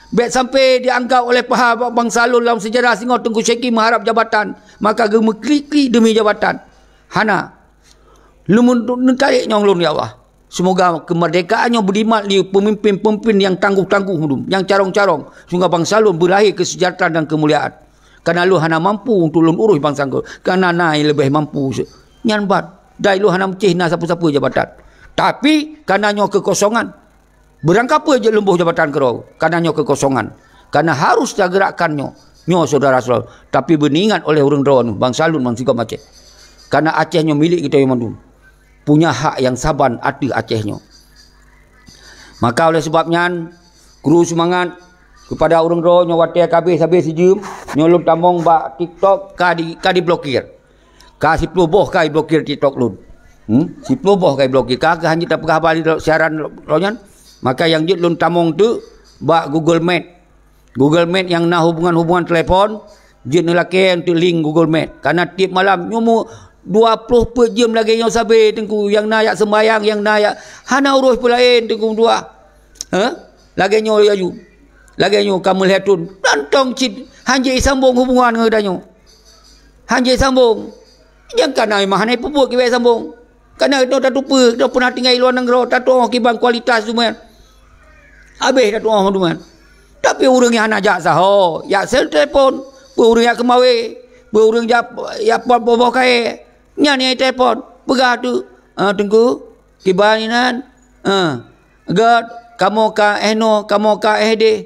Bèk sampai dianggap oleh paha bansa lôn lam seujarah singoh Teungku Syeki meuharap jabatan, maka geumeuklik-klik deumi jabatan. Hana. Lôn meu-, neutarek nyawöng lôn, ya Allah. Seumoga keumeurdekaan nyoe beudimat lé peumimpin-peumimpin nyang tanggoh-tanggoh mandum, nyang carông-carông. Seumoga bansa lôn beulahé keuseujahteuraan dan keumuliaan. Kareuna lôn hana mampu untuk lôn urus bansa lôn, kareuna na nyang leubeh mampu. Nyan ban. Dai lôn hana meucéh na sapeue-sapeue jabatan. Tapi, kana nyoe keukosongan. Beurangkapeue jeuet lôn boh jabatan keudroe, kana nyoe keukosongan. Kana harôh tagerakkan nyoe. Nyoe syedara-syedara, tapi beuneuingat oleh ureuëng droeneueh, bansa lôn bansigom Aceh. Kana Aceh nyoe milék geutanyoe mandum. Punya hak nyang saban ateueh Aceh nyoe. Maka oleh sabab nyan, kru seumangat keupada ureuëng droeneueh watée ka habéh-habéh sijeuem, nyoe lôn tamong bak TikTok ka di, ka diblokir. Ka siploh boh ka iblokir TikTok lôn. Hmm? Siploh boh ka iblokir. Ka keuh hana jeuet tapeugah haba di siaran lôn nyan. Maka nyang jeuet lôn tamong teuk bak Google Meet. Google Meet nyang na hubungan-hubungan telepon, jeuet neulakée untuk link Google Meet. Karena tiep malam nyoe mu dua ploh peuet jeuem lagée nyoe sabe Teungku, nyang na jak seumbahyang, nyang na jak hana urôh peulaén Teungku dua. Hah? Lagée nyoe laju. Lagée nyoe ka meulhée thon. Tantong cit hanjeuet isambong hubungan ngon geutanyoe. Hanjeuet sambong. Nyang kana mah hana peubuet kiban sambong. Kana geutanyoe tateupeue, geutanyoe pernah tinggai luwa nanggroe, tatuoh kiban kualitas duman. Habéh tatuoh duman. Tapi ureuëng nyang hana jak saho, jak sel telepon, peue ureuëng jak keumawe, peue ureuëng jak, jak pot boh-boh kayée. Nyan nyang telepon, peugah tu, "Ah, Teungku, kiban inan?" Ah, Göt, kamoe ka eh noe, kamoe ka eh deh.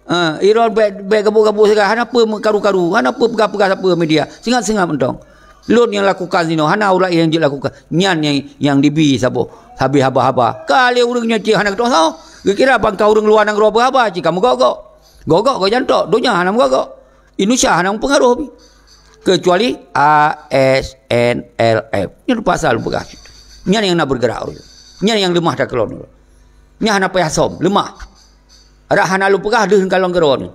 Ha, iron bék, bék gabuk-gabuk siga, hana peue meukaru-karu, hana peue peugah-peugah sapeue media. Seungab-seungab mantong. Lôn nyang lakukan sinoe, hana ureuëng nyang jeuet lakukan. Nyan nyang, nyang dibi saboh, habéh haba-haba. Ka lé ureuëng nyoe cit hana geutueng sahoe. Geukira ban ka ureuëng luwa nanggroe beuhaba cit ka meugok-gok. Gok-gok gok jantok, donya hana meugok-gok. Indonesia hana meupeungaroh pih. Keucuali A S N L F. Nyan teupaksa lôn peugah. Nyan nyang na beugerak ureuëng. Nyan nyang leumah takeulon ureuëng. Nyan hana payah som, leumah. Rak hana lôn peugah deuh kalon keudroe nyoe.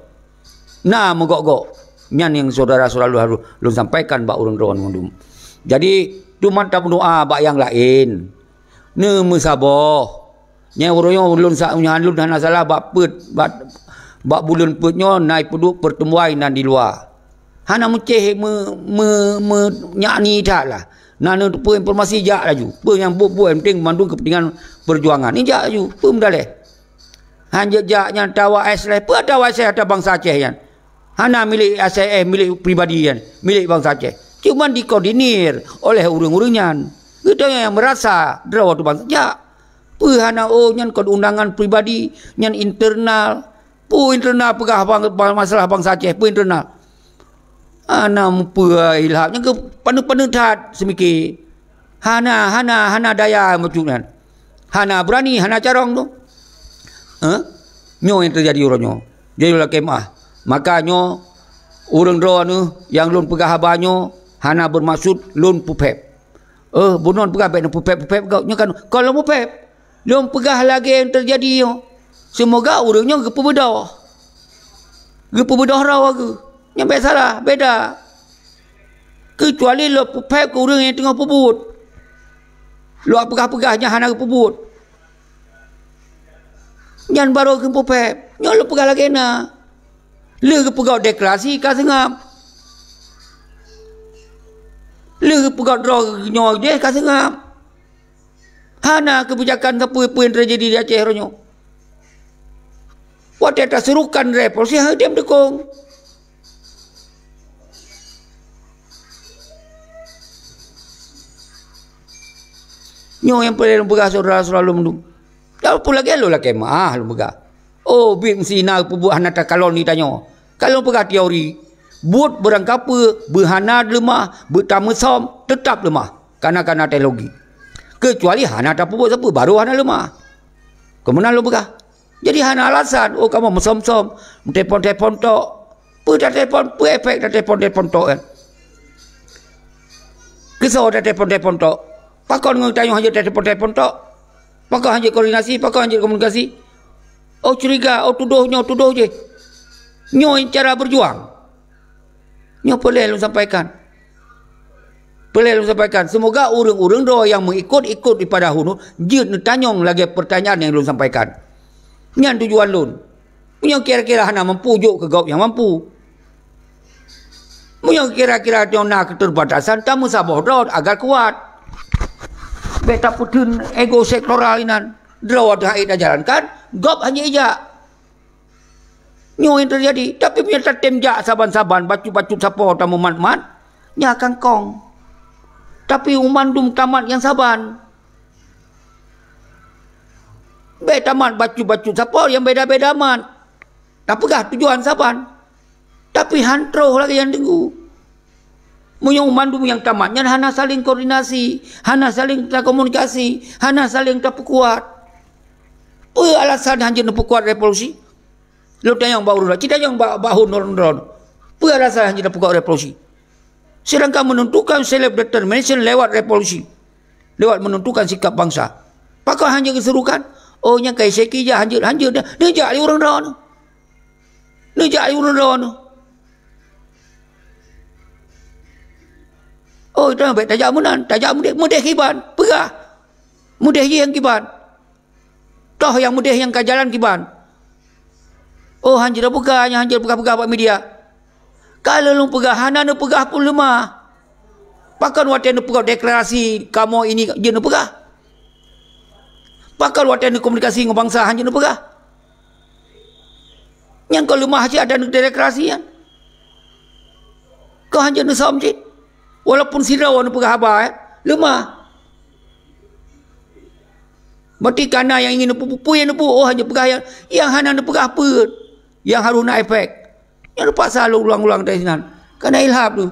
Na meugok-gok. Nyan nyang syedara-syedara lôn harôh lôn sampaikan bak ureuëng droeneueh mandum. Jadi, teuma tameudoá bak nyang laén. Neumeusaboh. Nyang uroe nyoe ulôn sa-, nyan lôn hana salah bak peuet, bak, bak buleuen peuet nyoe na ipeuduek peurteumuan nan di luwa. Hana meucéh me-, me-, me-, nyak ni that lah. Na neuteupeue informasi jak laju. Peue nyang buet-buet, yang penting mandum keupeuntingan peujuangan. Ni jak laju. Peue meudaleh? Han jeuet jak nyan tawa S L, peue tawa S L ata bansa Aceh nyan. Hana milék S L, milék pribadi nyan, milék bansa Aceh. Cuman dikoordinir oleh ureuëng-ureuëng nyan. Geutanyoe nyang meurasa droe tu bansa jak. Peue hana, oh, nyan kon undangan pribadi, nyan internal. Peue internal peugah bang-, bang-, masalah bansa Aceh, peue internal? Hana meupeue ilham, nyang keu paneuk-paneuk that seumike. Hana, hana, hana daya meucuk nyan. Hana beurani, hana carông tu. Hah? Nyoe nyang teujadi uroe nyoe. Jadi lakée meuah. Maka nyoe, ureuëng droeneueh nyang lôn peugah haba nyoe hana beumaksud lôn peuphép. Eh, bunoe peugah bék neupeuphép-peuphép gob. Nyoe kan, kon lôn peuphép. Lôn peugah lagée nyang teujadi nyoe. Seumoga ureuëng nyoe geupeubeudôh. Geupeubeudôh droe geuh. Nyan bék salah, beda. Keucuali lôn peuphép keu ureuëng nyang teungoh peubuet. Lôn peugah-peugah nyang hana geupeubuet. Nyan barô keuh peuphép. Nyoe lôn peugah lagée na. Lheueh geupeugah deklarasi ka seungab. Lheueh geupeugah droe nyoe deh ka seungab. Hana keubijakan sapeue-peue nyang teujadi di Aceh uroe nyoe. Watée tasurukan revolusi, han tem dukong. Nyoe nyang peureulée lôn peugah syedara-syedara lôn mandum. Walaupun lagée lôn lakée meuah lôn peugah. Oh, biet meusi na peubuet hana takalon di tanyoe. Ka lôn peugah teori, buet beurangkapeue, beuhana leumah, beutameusom, teutab leumah. Kana-kana teknologi. Keucuali hana tapeubuet sapeue, barô hana leumah. Keu meunan lôn peugah. Jadi hana alasan, oh, kamoe meusom-som, meutelepon-telepon tok. Peue tatelepon, peue efek tatelepon-telepon tok nyan? Keusoe tatelepon-telepon tok? Pakon ngon tanyoe hanjeuet tatelepon-telepon tok? Pakon hanjeuet koordinasi, pakon hanjeuet komunikasi? Oh, curiga, oh, tudoh nyoe, tudoh jih. Nyoe cara berjuang. Nyoe peureulée lôn sampaikan. Peureulée lôn sampaikan, seumoga ureuëng-ureuëng droe nyang meuikot-ikot ibadah uneuen jeuet neutanyong lagée peurtanyaan nyang lôn sampaikan. Nyan tujuan lôn. Meunyoe kira-kira hana mampu, jok keu gob nyang mampu. Meunyoe kira-kira nyoe na keuteubatasan, tameusaboh droe agar kuat. Bék tapeutheun ego sektoral inan. Droe teuhai tajalankan, gob hana ijak. Nyoe nyang teujadi. Tapi meunyoe tatem jak saban-saban, bacut-bacut sapo tameumat-mat, nyan akan kong. Tapi u mandum tamat nyang saban. Bék tamat bacut-bacut sapo nyang beda-beda mat. Tapeugah tujuan saban. Tapi han troh lagée nyang teunggu. Meunyoe mandum nyang tamat nyan hana saléng koordinasi, hana saléng takomunikasi, hana saléng tapeukuat. Peue alasan hanjeuet neupeukuat revolusi? Lôn tanyong bak ureuëng, ci tanyong bak, bak hon droe-droe. Peue alasan hanjeuet neupeukuat revolusi? Sedangkan menentukan self determination lewat revolusi, lewat menentukan sikap bangsa. Pakon hanjeuet geuserukan? Oh, nyang kai seki jak hanjeuet, hanjeuet dah. Neujak lé ureuëng droe. Neujak lé ureuëng droe. Oh, dah bék tajak meunan, tajak meudeh, meudeh kiban, peugah. Meudeh jih nyang kiban. Toh nyang meudeh nyang ka jalan kiban. Oh, hanjeuet peugah, nyang hanjeuet peugah-peugah bak media. Ka lôn peugah, hana neupeugah pun leumah. Pakon watée neupeugah deklarasi kamoe ini jeuet neupeugah? Pakon watée neukomunikasi ngon bansa hanjeuet neupeugah? Nyang ka leumah cit ada deklarasi nyan. Ka hanjeuet neusam cit. Walaupun sidroe neupeugah haba, eh, leumah. Berarti kana nyang ingin neupeu-, peue nyang neupeu-, oh, hanjeuet peugah nyang, nyang hana neupeugah peue nyang harôh na efek. Nyang teupaksa lôn ulang-ulang dari sinan. Kana ilham tu.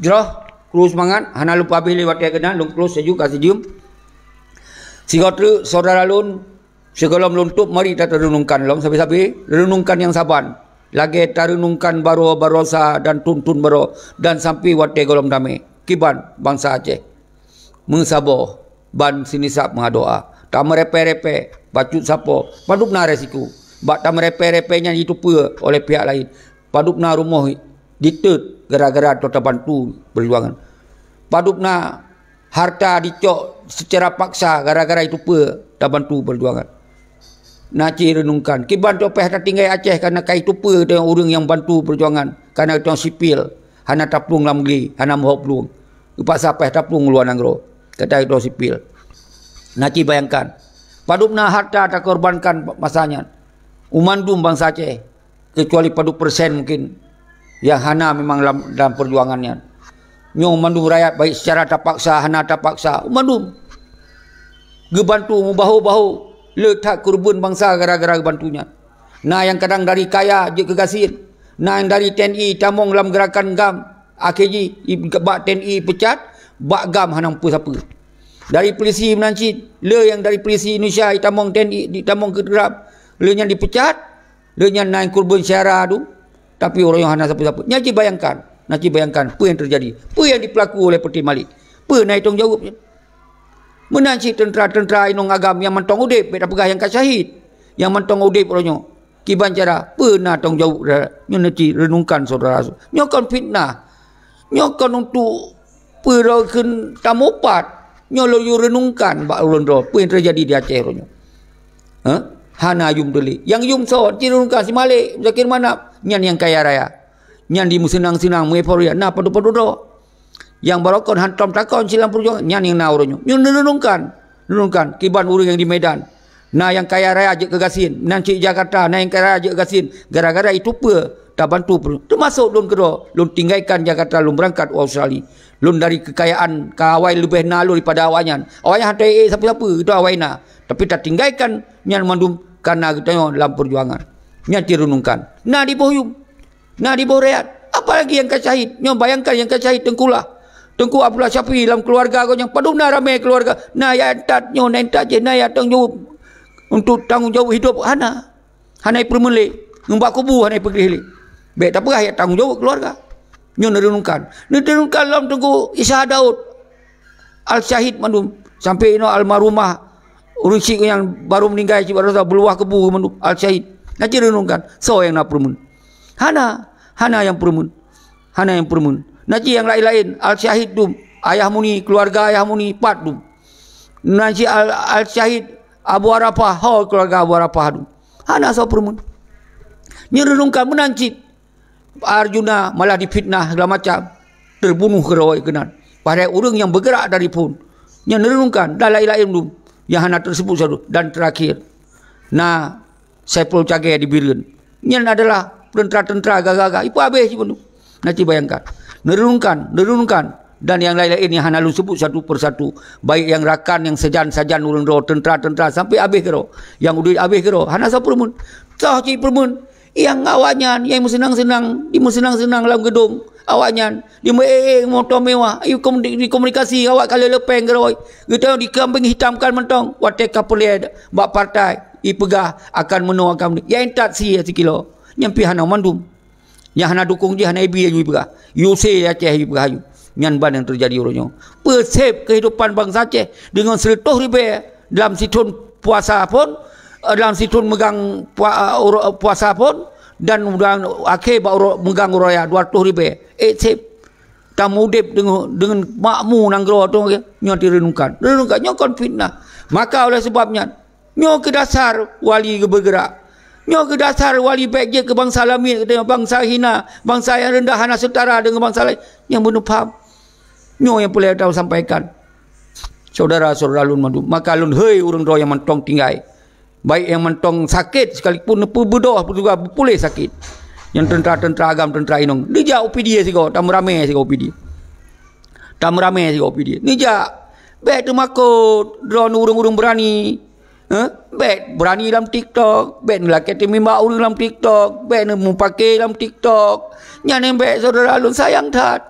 Jroh, kru seumangat, hana lupa habéh lé watée keunan, lôn close laju ka sijeuem. Sigoe treuk syedara lôn, sigohlom lôn tôb, mari tateureunungkan lom sabe-sabe, reunungkan nyang saban. Lagée tareunungkan baroe baroesa dan thon-thon baroe dan sampoe watée gohlom damé. Kiban bansa Aceh meusaboh ban sinisab meudoá. Tameurepée-repée, bacut sapo, padub na resiko. Bak tameurepée-repée nyan jiteupeue oleh pihak laén. Padub na rumoh diteuet gara-gara toh tabantu peujuangan. Padub na harta dicok seucara paksa gara-gara jiteupeue tabantu peujuangan. Na cit reunungkan, kiban toh péh tatinggai Aceh kareuna ka jiteupeue teuh ureuëng nyang bantu peujuangan, kareuna teuh sipil. Hana taplueng lam negeri, hana meuhok plueng. Geupaksa paih taplueng u luwa nanggroe, kata geutanyoe sipil. Na cit bayangkan, padub na harta takorbankan masa nyan u mandum bansa Aceh, keucuali padub persen mungkin nyang hana memang lam, dalam perjuangan nyan. Nyoe mandum rakyat, baik secara tapaksa, hana tapaksa, mandum geubantu meubahu-bahu, le that keureubeuen bansa gara-gara geubantu nyan. Na nyang kadang dari kaya jeuet keu gasien, na nyang dari T N I tamong lam geurakan GAM, akhé jih bak T N I peucat, bak GAM hana peue sapeue. Dari peulisi meunan cit, le nyang dari peulisi Indonesia jitamong T N I, jitamong keu GAM, le nyan dipeucat, le nyan na nyang keureubeuen syedara tu, tapi uroe nyoe hana sapeue-sapeue. Nyan cit bayangkan, na cit bayangkan peue nyang teujadi, peue nyang jipeulaku oleh Peuté Malik, peue na tanggung jaweueb nyan. Meunan cit teuntra-teuntra inong agam nyang mantong udeb, bék tapeugah nyang ka syahid, nyang mantong udeb uroe nyoe. Kiban cara, peue na tanggung jaweueb nyoe, na cit reunungkan syedara. Nyoe kon fitnah. Nyoe kon untuk peue droe kheun tamupat. Nyoe lôn yue reunungkan bak ulôn droe peue nyang teujadi di Aceh uroe nyoe. Hah? Hana yum teulik. Nyang yum soe? Cit reunungkan si Malik, Muzakir Manaf. Nyan nyang kaya raya. Nyan jimeuseunang-seunang, meueuforia. Na padub-padub droe. Nyang barokon hantom takon silam peujuangan, nyan nyang na uroe nyoe. Nyoe neureunungkan, reunungkan kiban ureuëng nyang di Medan. Na nyang kaya raya jeuet keu gasien, nan cit Jakarta na nyang kaya raya jeuet keu gasien. Gara-gara jiteupeue tabantu peureueng. Teumasok lôn keudroe, lôn tinggaikan Jakarta, lôn beurangkat u Australia. Lôn dari keukayaan ka awai leubeh na lôn daripada awaknyan. Awaknyan hana ék sapeue-sapeue, itu awai na. Tapi tatinggaikan nyan mandum kareuna geutanyoe lam peujuangan. Nyan cit reunungkan. Na diboh yum. Na diboh rayat. Apalagi nyang ka syahid. Nyoe bayangkan nyang ka syahid Teungku lah. Teungku Abdullah Syafi'i lam keuluwarga gobnyan padub na ramé keuluwarga. Na nyang that nyoe, na nyang that jih, na nyang tanggung jaweueb untuk tanggung jaweueb hidup hana. Hana jipeureumeun lé. Ngon bak kubu hana jipeugleh lé. Bék tapeugah nyang tanggung jaweueb keuluwarga. Nyoe neureunungkan. Neureunungkan lom Teungku Isa Daud. Al-Syahid mandum. Sampoe inoe almarhumah ureuëng syiek nyang barô meuninggai cit baroesa beuluwah kubu mandum. Al-Syahid. Na cit reunungkan. Soe nyang na peureumeun? Hana, hana nyang peureumeun. Hana nyang peureumeun. Na cit nyang laén-laén, Al-Syahid dum, Ayah Muni, keuluwarga Ayah Muni, pat dum. Na cit Al-, Al-Syahid Abu Arafah, ho keuluwarga Abu Arafah dum. Hana soe peureumeun. Nyoe reunungkan meunan cit. Arjuna malah difitnah segala macam. Teubunoh keudroe keunan. Padahai ureuëng nyang beugerak dari phon. Nyan reunungkan dan laén-laén dum nyang hana teuseubut sadoe. Dan teurakhir, na Saiful Cagée di Bireuen. Nyan adalah teuntra-teuntra gagah-gagah. Ipeuhabéh cit mandum. Na cit bayangkan. Neureunungkan, neureunungkan. Dan nyang laén-laén nyang hana lôn seubut satu persatu. Baik nyang rakan, nyang sajan-sajan ureuëng droe, teuntra-teuntra, sampai habéh keudroe. Nyang udeb habéh keudroe. Hana soe peureumeun. Soe cit peureumeun. Nyang awaknyan, nyang meuseunang-seunang, di meuseunang-seunang lam geudong. Awaknyan, di meu-, eh, eh, moto mewah. Di komunikasi, awak ka lé leupeng keudroe. Geutanyoe di kambing hitam kan mantong. Watée ka peureulée bak partai, ipeugah akan meunoe akan meunoe. Ya intat sie sikilo. Nyan pih hana mandum. Nyang hana dukung jih hana ibi aju ipeugah. Use Aceh ipeugah aju. Nyan ban nyang teujadi uroe nyoe. Peuseb keuhidupan bansa Aceh deungon sireutoh ribée dalam sithon puasa phon, eh, dalam sithon meugang pua-, eh, uro-, puasa phon, dan, dan akhé bak uroe, meugang uroe raya dua ratus ribée. Eh, seb. Tameudeb deungon, deungon makmu nanggroe tu, nyoe direnungkan. Renungkan, nyoe kon fitnah. Maka oleh sebab nyan, nyoe keu dasar wali geubeugerak. Nyoe keu dasar wali bék jeuet keu bansa lamiet, keu bansa hina, bansa nyang reundah hana seutara deungon bansa laén. Nyang beuneupham. Nyoe nyang peureulée tasampaikan. Syedara-syedara lôn mandum, maka lôn hôi ureuëng droe nyang mantong tinggai. Baik nyang mantong sakét, sekalipun neupeubeudôh, peutuga puléh sakét. Nyang teuntra-teuntra agam, teuntra inong. Neujak U P D sigoe, tameuramé sigoe U P D. Tameuramé sigoe U P D. Neujak. Bék teumakot, droeneuh ureuëng-ureuëng beurani. Heh? Bék beurani lam TikTok. Bék neulakée teumimba ureuëng lam TikTok. Bék neumupake lam TikTok. Nyan nyang bék syedara lôn sayang that.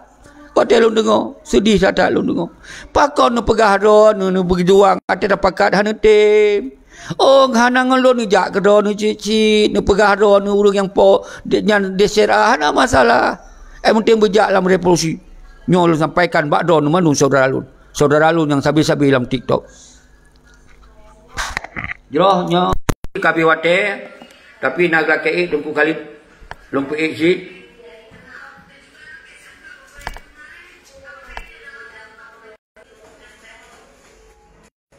Watée lôn deungoe, seudeh that-that lôn deungoe. Pakon neupeugah droeneuh neubeujuang até tapakat hana tem. Oh, hana ngon lôn neujak keu droeneuh cit-cit, neupeugah droeneuh ureuëng nyang po, nyan desera, hana masalah. Eh, meunteng beujak lam revolusi. Nyoe lôn sampaikan bak droeneuh mandum syedara lôn. Syedara lôn nyang sabe-sabe lam TikTok. Jroh nyoe ka bri watée, tapi na geulakée ék Teungku Khalid lôn peuék cit.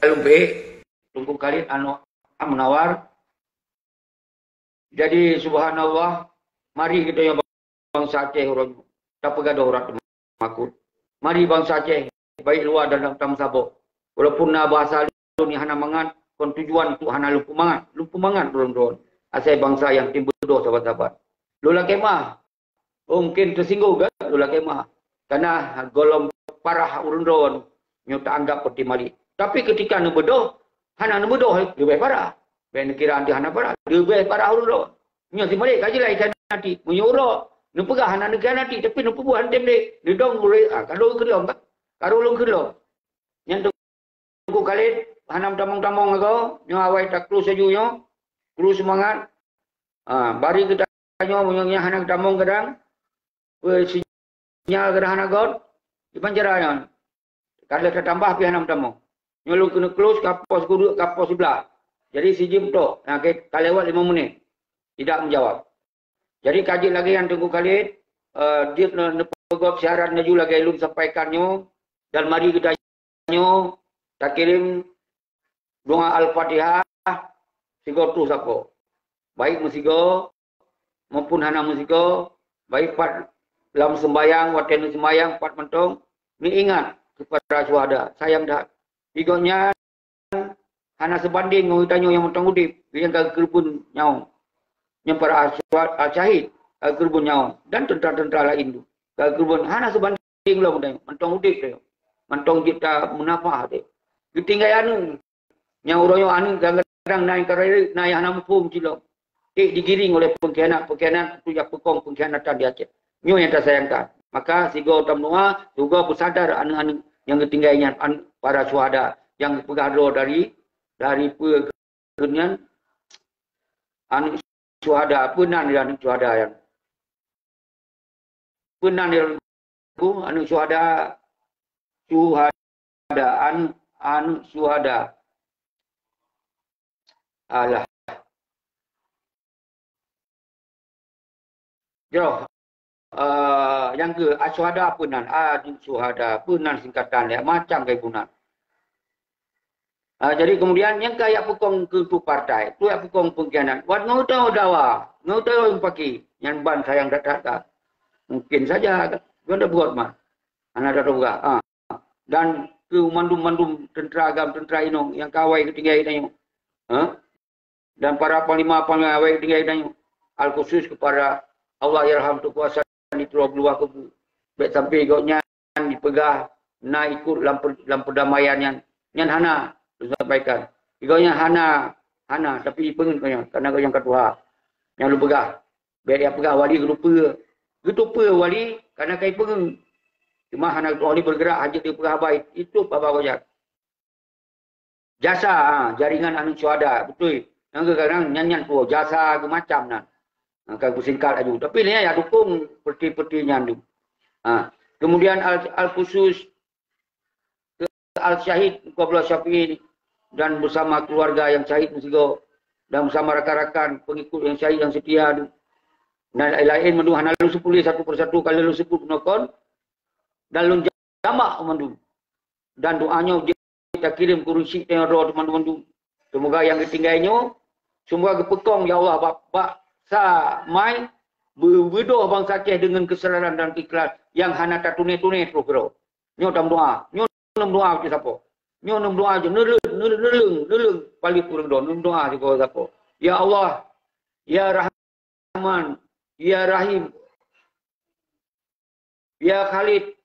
Lôn peuék Teungku Khalid anok Munawar. Jadi, subhanallah, mari geutanyoe bansa Aceh uroe nyoe tapeugadôh urat teumakot. Mari bansa Aceh, baik luwa dan dalam, tameusaboh. Walaupun na bahasa lôn nyang hana mangat, kon tujuan untuk hana lôn peumangat. Lôn peumangat droeneuh, asai bansa nyang tem beudôh saban-saban. Lôn lakée meu'ah. Oh, mungkin teusinggung kan? Lôn lakée meu'ah. Karena gohlom parah ureuëng droeneuh nyoe taanggap peuti malik. Tapi keutika neubeudôh, hana neubeudôh, leubeh parah. Bék neukira deuh hana parah, leubeh parah ureuëng droeneuh. Nyoe si malik ka jeulaih khianati. Meunyoe uroe neupeugah hana neukhianati, tapi neupeubuet hana tem lé. Neudong ureuëng, ah, ka lôn keulom, ka lôn keulom. Nyan Teungku Khalid hana meutamong-tamong lagoe, nyoe awai ta close laju nyoe. Close seumangat. Ah, bari geutanyoe meunyoe nyang hana geutamong kadang, peue sinyal kadang hana göt, dipan cara nyan. Ka lheueh tatambah pih hana meutamong. Nyoe lôn keuneuk close ka poh sikureueng, ka poh siblaih. Jadi sijeuem tok, nah, ka lewat lima menit. Tidak menjawab. Jadi ka jeuet lagée nyan Teungku Khalid, eh, jeuet ne-, neupeugot siaran laju lagée lôn sampaikan nyoe, dan mari geutanyoe takirém doa Al-Fatihah sigoe tueng sapo. Baik meusigoe maupun hana meusigoe, baik pat lam seumbahyang, watée neuseumbahyang, pat mantong, neuingat keupada syuhada. Sayang that, di gobnyan hana seubandéng ngon geutanyoe nyang mantong udeb, nyang ka geukeureubeuen nyawöng. Nyang para asyuha-, asyahid ka geukeureubeuen nyawöng, dan teuntra-teuntra laén tu ka geukeureubeuen, hana seubandéng lom tanyoe, mantong udeb tanyoe, mantong jeuet tameunafah teuh. Geutinggai aneuëk, nyang uroe nyoe aneuëk kadang-kadang na nyang ka rayeuk, na nyang hana muphom cit lom. Ék digiring oleh pengkhianat-pengkhianat untuk jak peukong pengkhianatan di Aceh. Nyoe nyang tasayangkan. Maka sigoe tameudoa, sigoe beusadar aneuëk-aneuëk nyang geutinggai nyan, aneuëk para syuhada nyang geupeugah droe dari, dari peue keu nyan, aneuëk syuhada, peue nan aneuëk syuhada nyan? Peue nan aneuëk syuhada? Syuhada, aneuëk, aneuëk syuhada. Alah. Jroh, eh, nyang keu asyuhada peue nan? Aneuëk syuhada, peue nan singkatan lé, macam kai bunan. Ah, jadi kemudian nyang ka jak peukong keu partai, tu jak peukong pengkhianat. Wat ngon teuh dawa, ngon teuh paki, nyan ban sayang that-that ka. Mungkin saja, kan? Bukan dah buat mah. Hana that buka. Ah. Dan keu mandum-mandum teuntra agam, teuntra inong nyang ka awai geutinggai tanyoe. Ha? Dan para panglima-panglima awai geutinggai tanyoe. Al khusus kepada Allahyarham Teungku Hasan di Tulo Beuluah Keubu. Bék sampai gobnyan jipeugah na ikut lam per-, lam perdamaian nyan, nyan hana lôn sampaikan. Sigoe nyan hana, hana, tapi jipeungeut gobnyan, karena gobnyan ka tuha. Nyang lôn peugah, bèk jipeugah wali geutupeue. Geutupeue wali karena ka jipeungeut. Cuma hana geutupeue wali bergerak, hana jipeugah haba, itu haba gobnyan. Jasa, ha, jaringan aneuk syuhada, beutôi. Nyang kadang nyan-nyan tuwoe, jasa geumacam nan. Ha, ka geusingkat laju. Tapi nyan nyang dukung peuti-peuti nyan tu. Ha. Kemudian al-, al-khusus ke al-syahid Muqablah Syafi'i dan bersama keluarga yang syahid meusigoe dan bersama rakan-rakan pengikut yang syahid yang setia tu. Dan lain-lain mandum hana lôn seupôt lé satu persatu, ka lôn seupôt keunoe kon. Dan lôn jamak mandum. Dan doa nyoe jeuet takirém keu ureueng syik nyang droe teuma mandum. Seumoga nyang geutinggai nyoe, seumoga geupeukong, ya Allah, bak, bak sa mai beu-, beudôh bansa Aceh deungon keusadaran dan keikhlasan nyang hana tatuné-tuné troh keudroe. Nyoe tameudoa. Nyoe neumeudoa bak sapo. Nyoe neumeudoa jeuet, neuleueng, neuleueng, neuleueng, neuleueng paléng ureueng droe, neumeudoa sigoe sapo. Ya Allah, ya Rahman, ya Rahim, ya Khalid,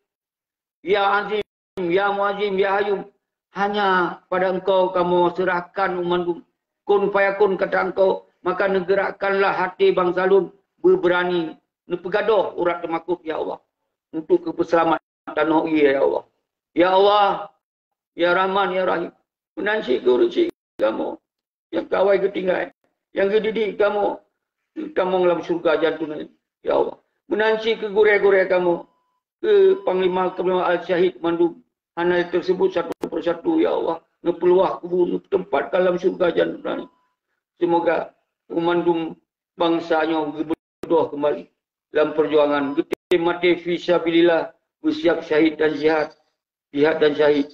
ya Azim, ya Muazim, ya Hayyum, hanya pada Engkau kamoe seurahkan mandum. Kun fayakun kata Engkau, maka neugerakkanlah até bansa lôn beubeurani, neupeugadôh urat teumakot, ya Allah, untuk keupeuseulamat tanoh ié, ya Allah. Ya Allah, ya Rahman, ya Rahim, meunan cit keu ureueng syik kamoe nyang ka awai geutinggai, nyang geudidik kamoe, tamong lam syeuruga jantung, ya Allah. Meunan cit keu gurée-gurée kamoe, keu panglima-panglima al-syahid mandum, hana teuseubut satu persatu, ya Allah. Neupeuluwah kubu, neuteumpatkan lam syeuruga jantung. Seumoga mandum bansa nyoe geubeudôh keumbali lam peujuangan, geutem maté fi sabilillah, beusiab syahid dan jihad, jihad dan syahid.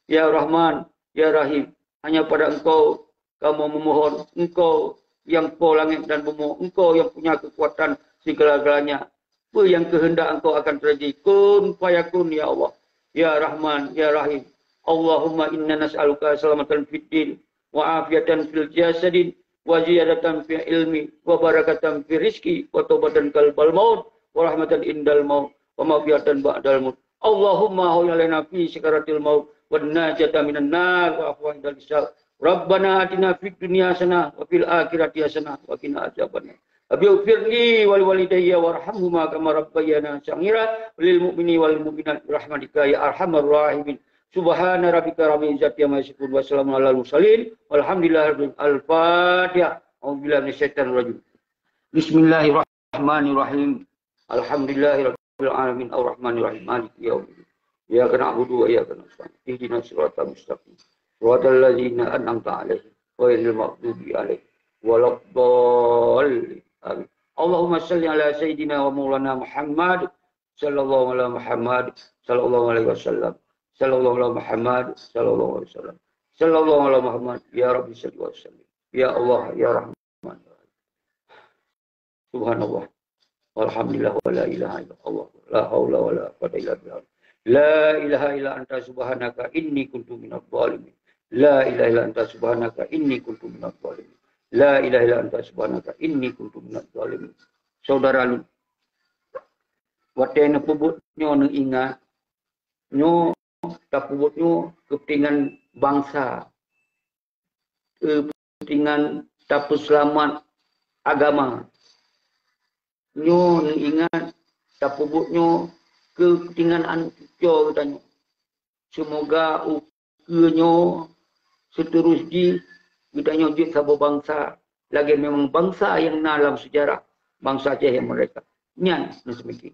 Ya Rahman, ya Rahim, hanya pada Engkau kamoe memohon, Engkau nyang Po langét dan bumoe, Engkau nyang punya keukuatan sigala-galanya. Peue nyang keuheundak Engkau akan teujadi. Kun fayakun, ya Allah. Ya Rahman, ya Rahim. Allahumma inna nas'aluka salamatan fid din, wa afiatan fil jasadin, wa ziyadatan fil ilmi, wa barakatan fil rizqi, wa taubatan qalbal maut, wa rahmatan indal maut, wa maghfiratan ba'dal maut. Allahumma hawwin alaina fi sakaratil maut, wa najatan minan nar, wa afwan indal hisab. Rabbana atina fid dunya hasanah, wa fil akhirati hasanah, wa qina adzabannar. Rabbighfirli wa liwalidayya warhamhuma kama rabbayana shaghira, lil mu'mini wal mu'minat bi rahmatika ya arhamar rahimin. Subhana rabbika rabbil izzati amma yasifun, wa salamun alal mursalin, walhamdulillahi rabbil alamin. Al-Fatihah. A'udzubillahi minasyaitonir rajim. Bismillahirrahmanirrahim. Alhamdulillahi rabbil alamin, arrahmanirrahim, maliki yaumiddin. Iyyaka na'budu wa iyyaka nasta'in. Ihdinas siratal mustaqim. Siratal ladzina an'amta 'alaihim, ghairil maghdubi 'alaihim waladdallin. Amin. Allahumma shalli ala sayyidina wa maulana Muhammad, sallallahu ala Muhammad, sallallahu alaihi wasallam, sallallahu ala Muhammad, sallallahu alaihi wasallam, sallallahu ala Muhammad. Ya Rabbi, shalli wa sallim. Ya Allah, ya Rahman, ya Rahim. Subhanallah. Walhamdulillah, wa la ilaha illallah. La haula wa la quwwata illa billah. La ilaha illa anta subhanaka inni kuntu minadh dhalimin. La ilaha illa anta subhanaka inni kuntu minadh dhalimin. La ilaha illa anta subhanaka inni kuntu minadh dhalimin. Saudara lôn, watée neupeubuet nyoe, neuingat, nyoe tapeubuet nyoe keupeuntengan bansa, keupeuntengan tapeuseulamat agama. Nyoe neuingat tapeubuet nyoe keupeuntengan aneuk cucoe geutanyoe. Seumoga ukeue nyoe seuteurus jih geutanyoe jeuet saboh bansa, lagée memang bansa nyang na lam seujarah bansa Aceh nyang meurdeka. Nyan neuseumiké.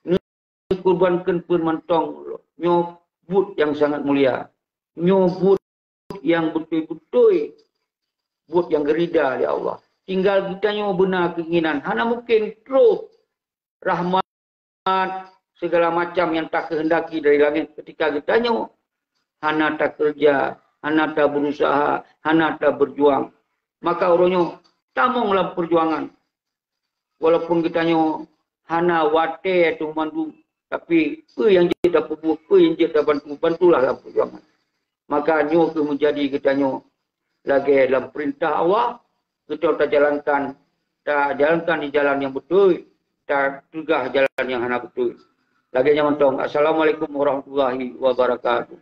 Neukurbankeun peue mantong, nyoe buet nyang sangat mulia. Nyoe buet nyang beutôi-beutôi buet nyang geurida lé Allah. Tinggal geutanyoe beuna keinginan. Hana mungken troh rahmat segala macam nyang takeuheundaki dari langét ketika geutanyoe hana takeureuja, hana tabeurusaha, hana tabeujuang. Maka uroe nyoe tamong lam peujuangan. Walaupun geutanyoe hana watée teuh mandum, tapi peue nyang jeuet tapeubuet, peue nyang jeuet tabantu, bantulah lam peujuangan. Maka nyoe kheueh meujadi geutanyoe lagée lam peurintah Allah, geutanyoe tajalankan, tajalankan di jalan nyang beutôi, tateugah jalan nyang hana beutôi. Lagée nyan mantong. Assalamualaikum warahmatullahi wabarakatuh.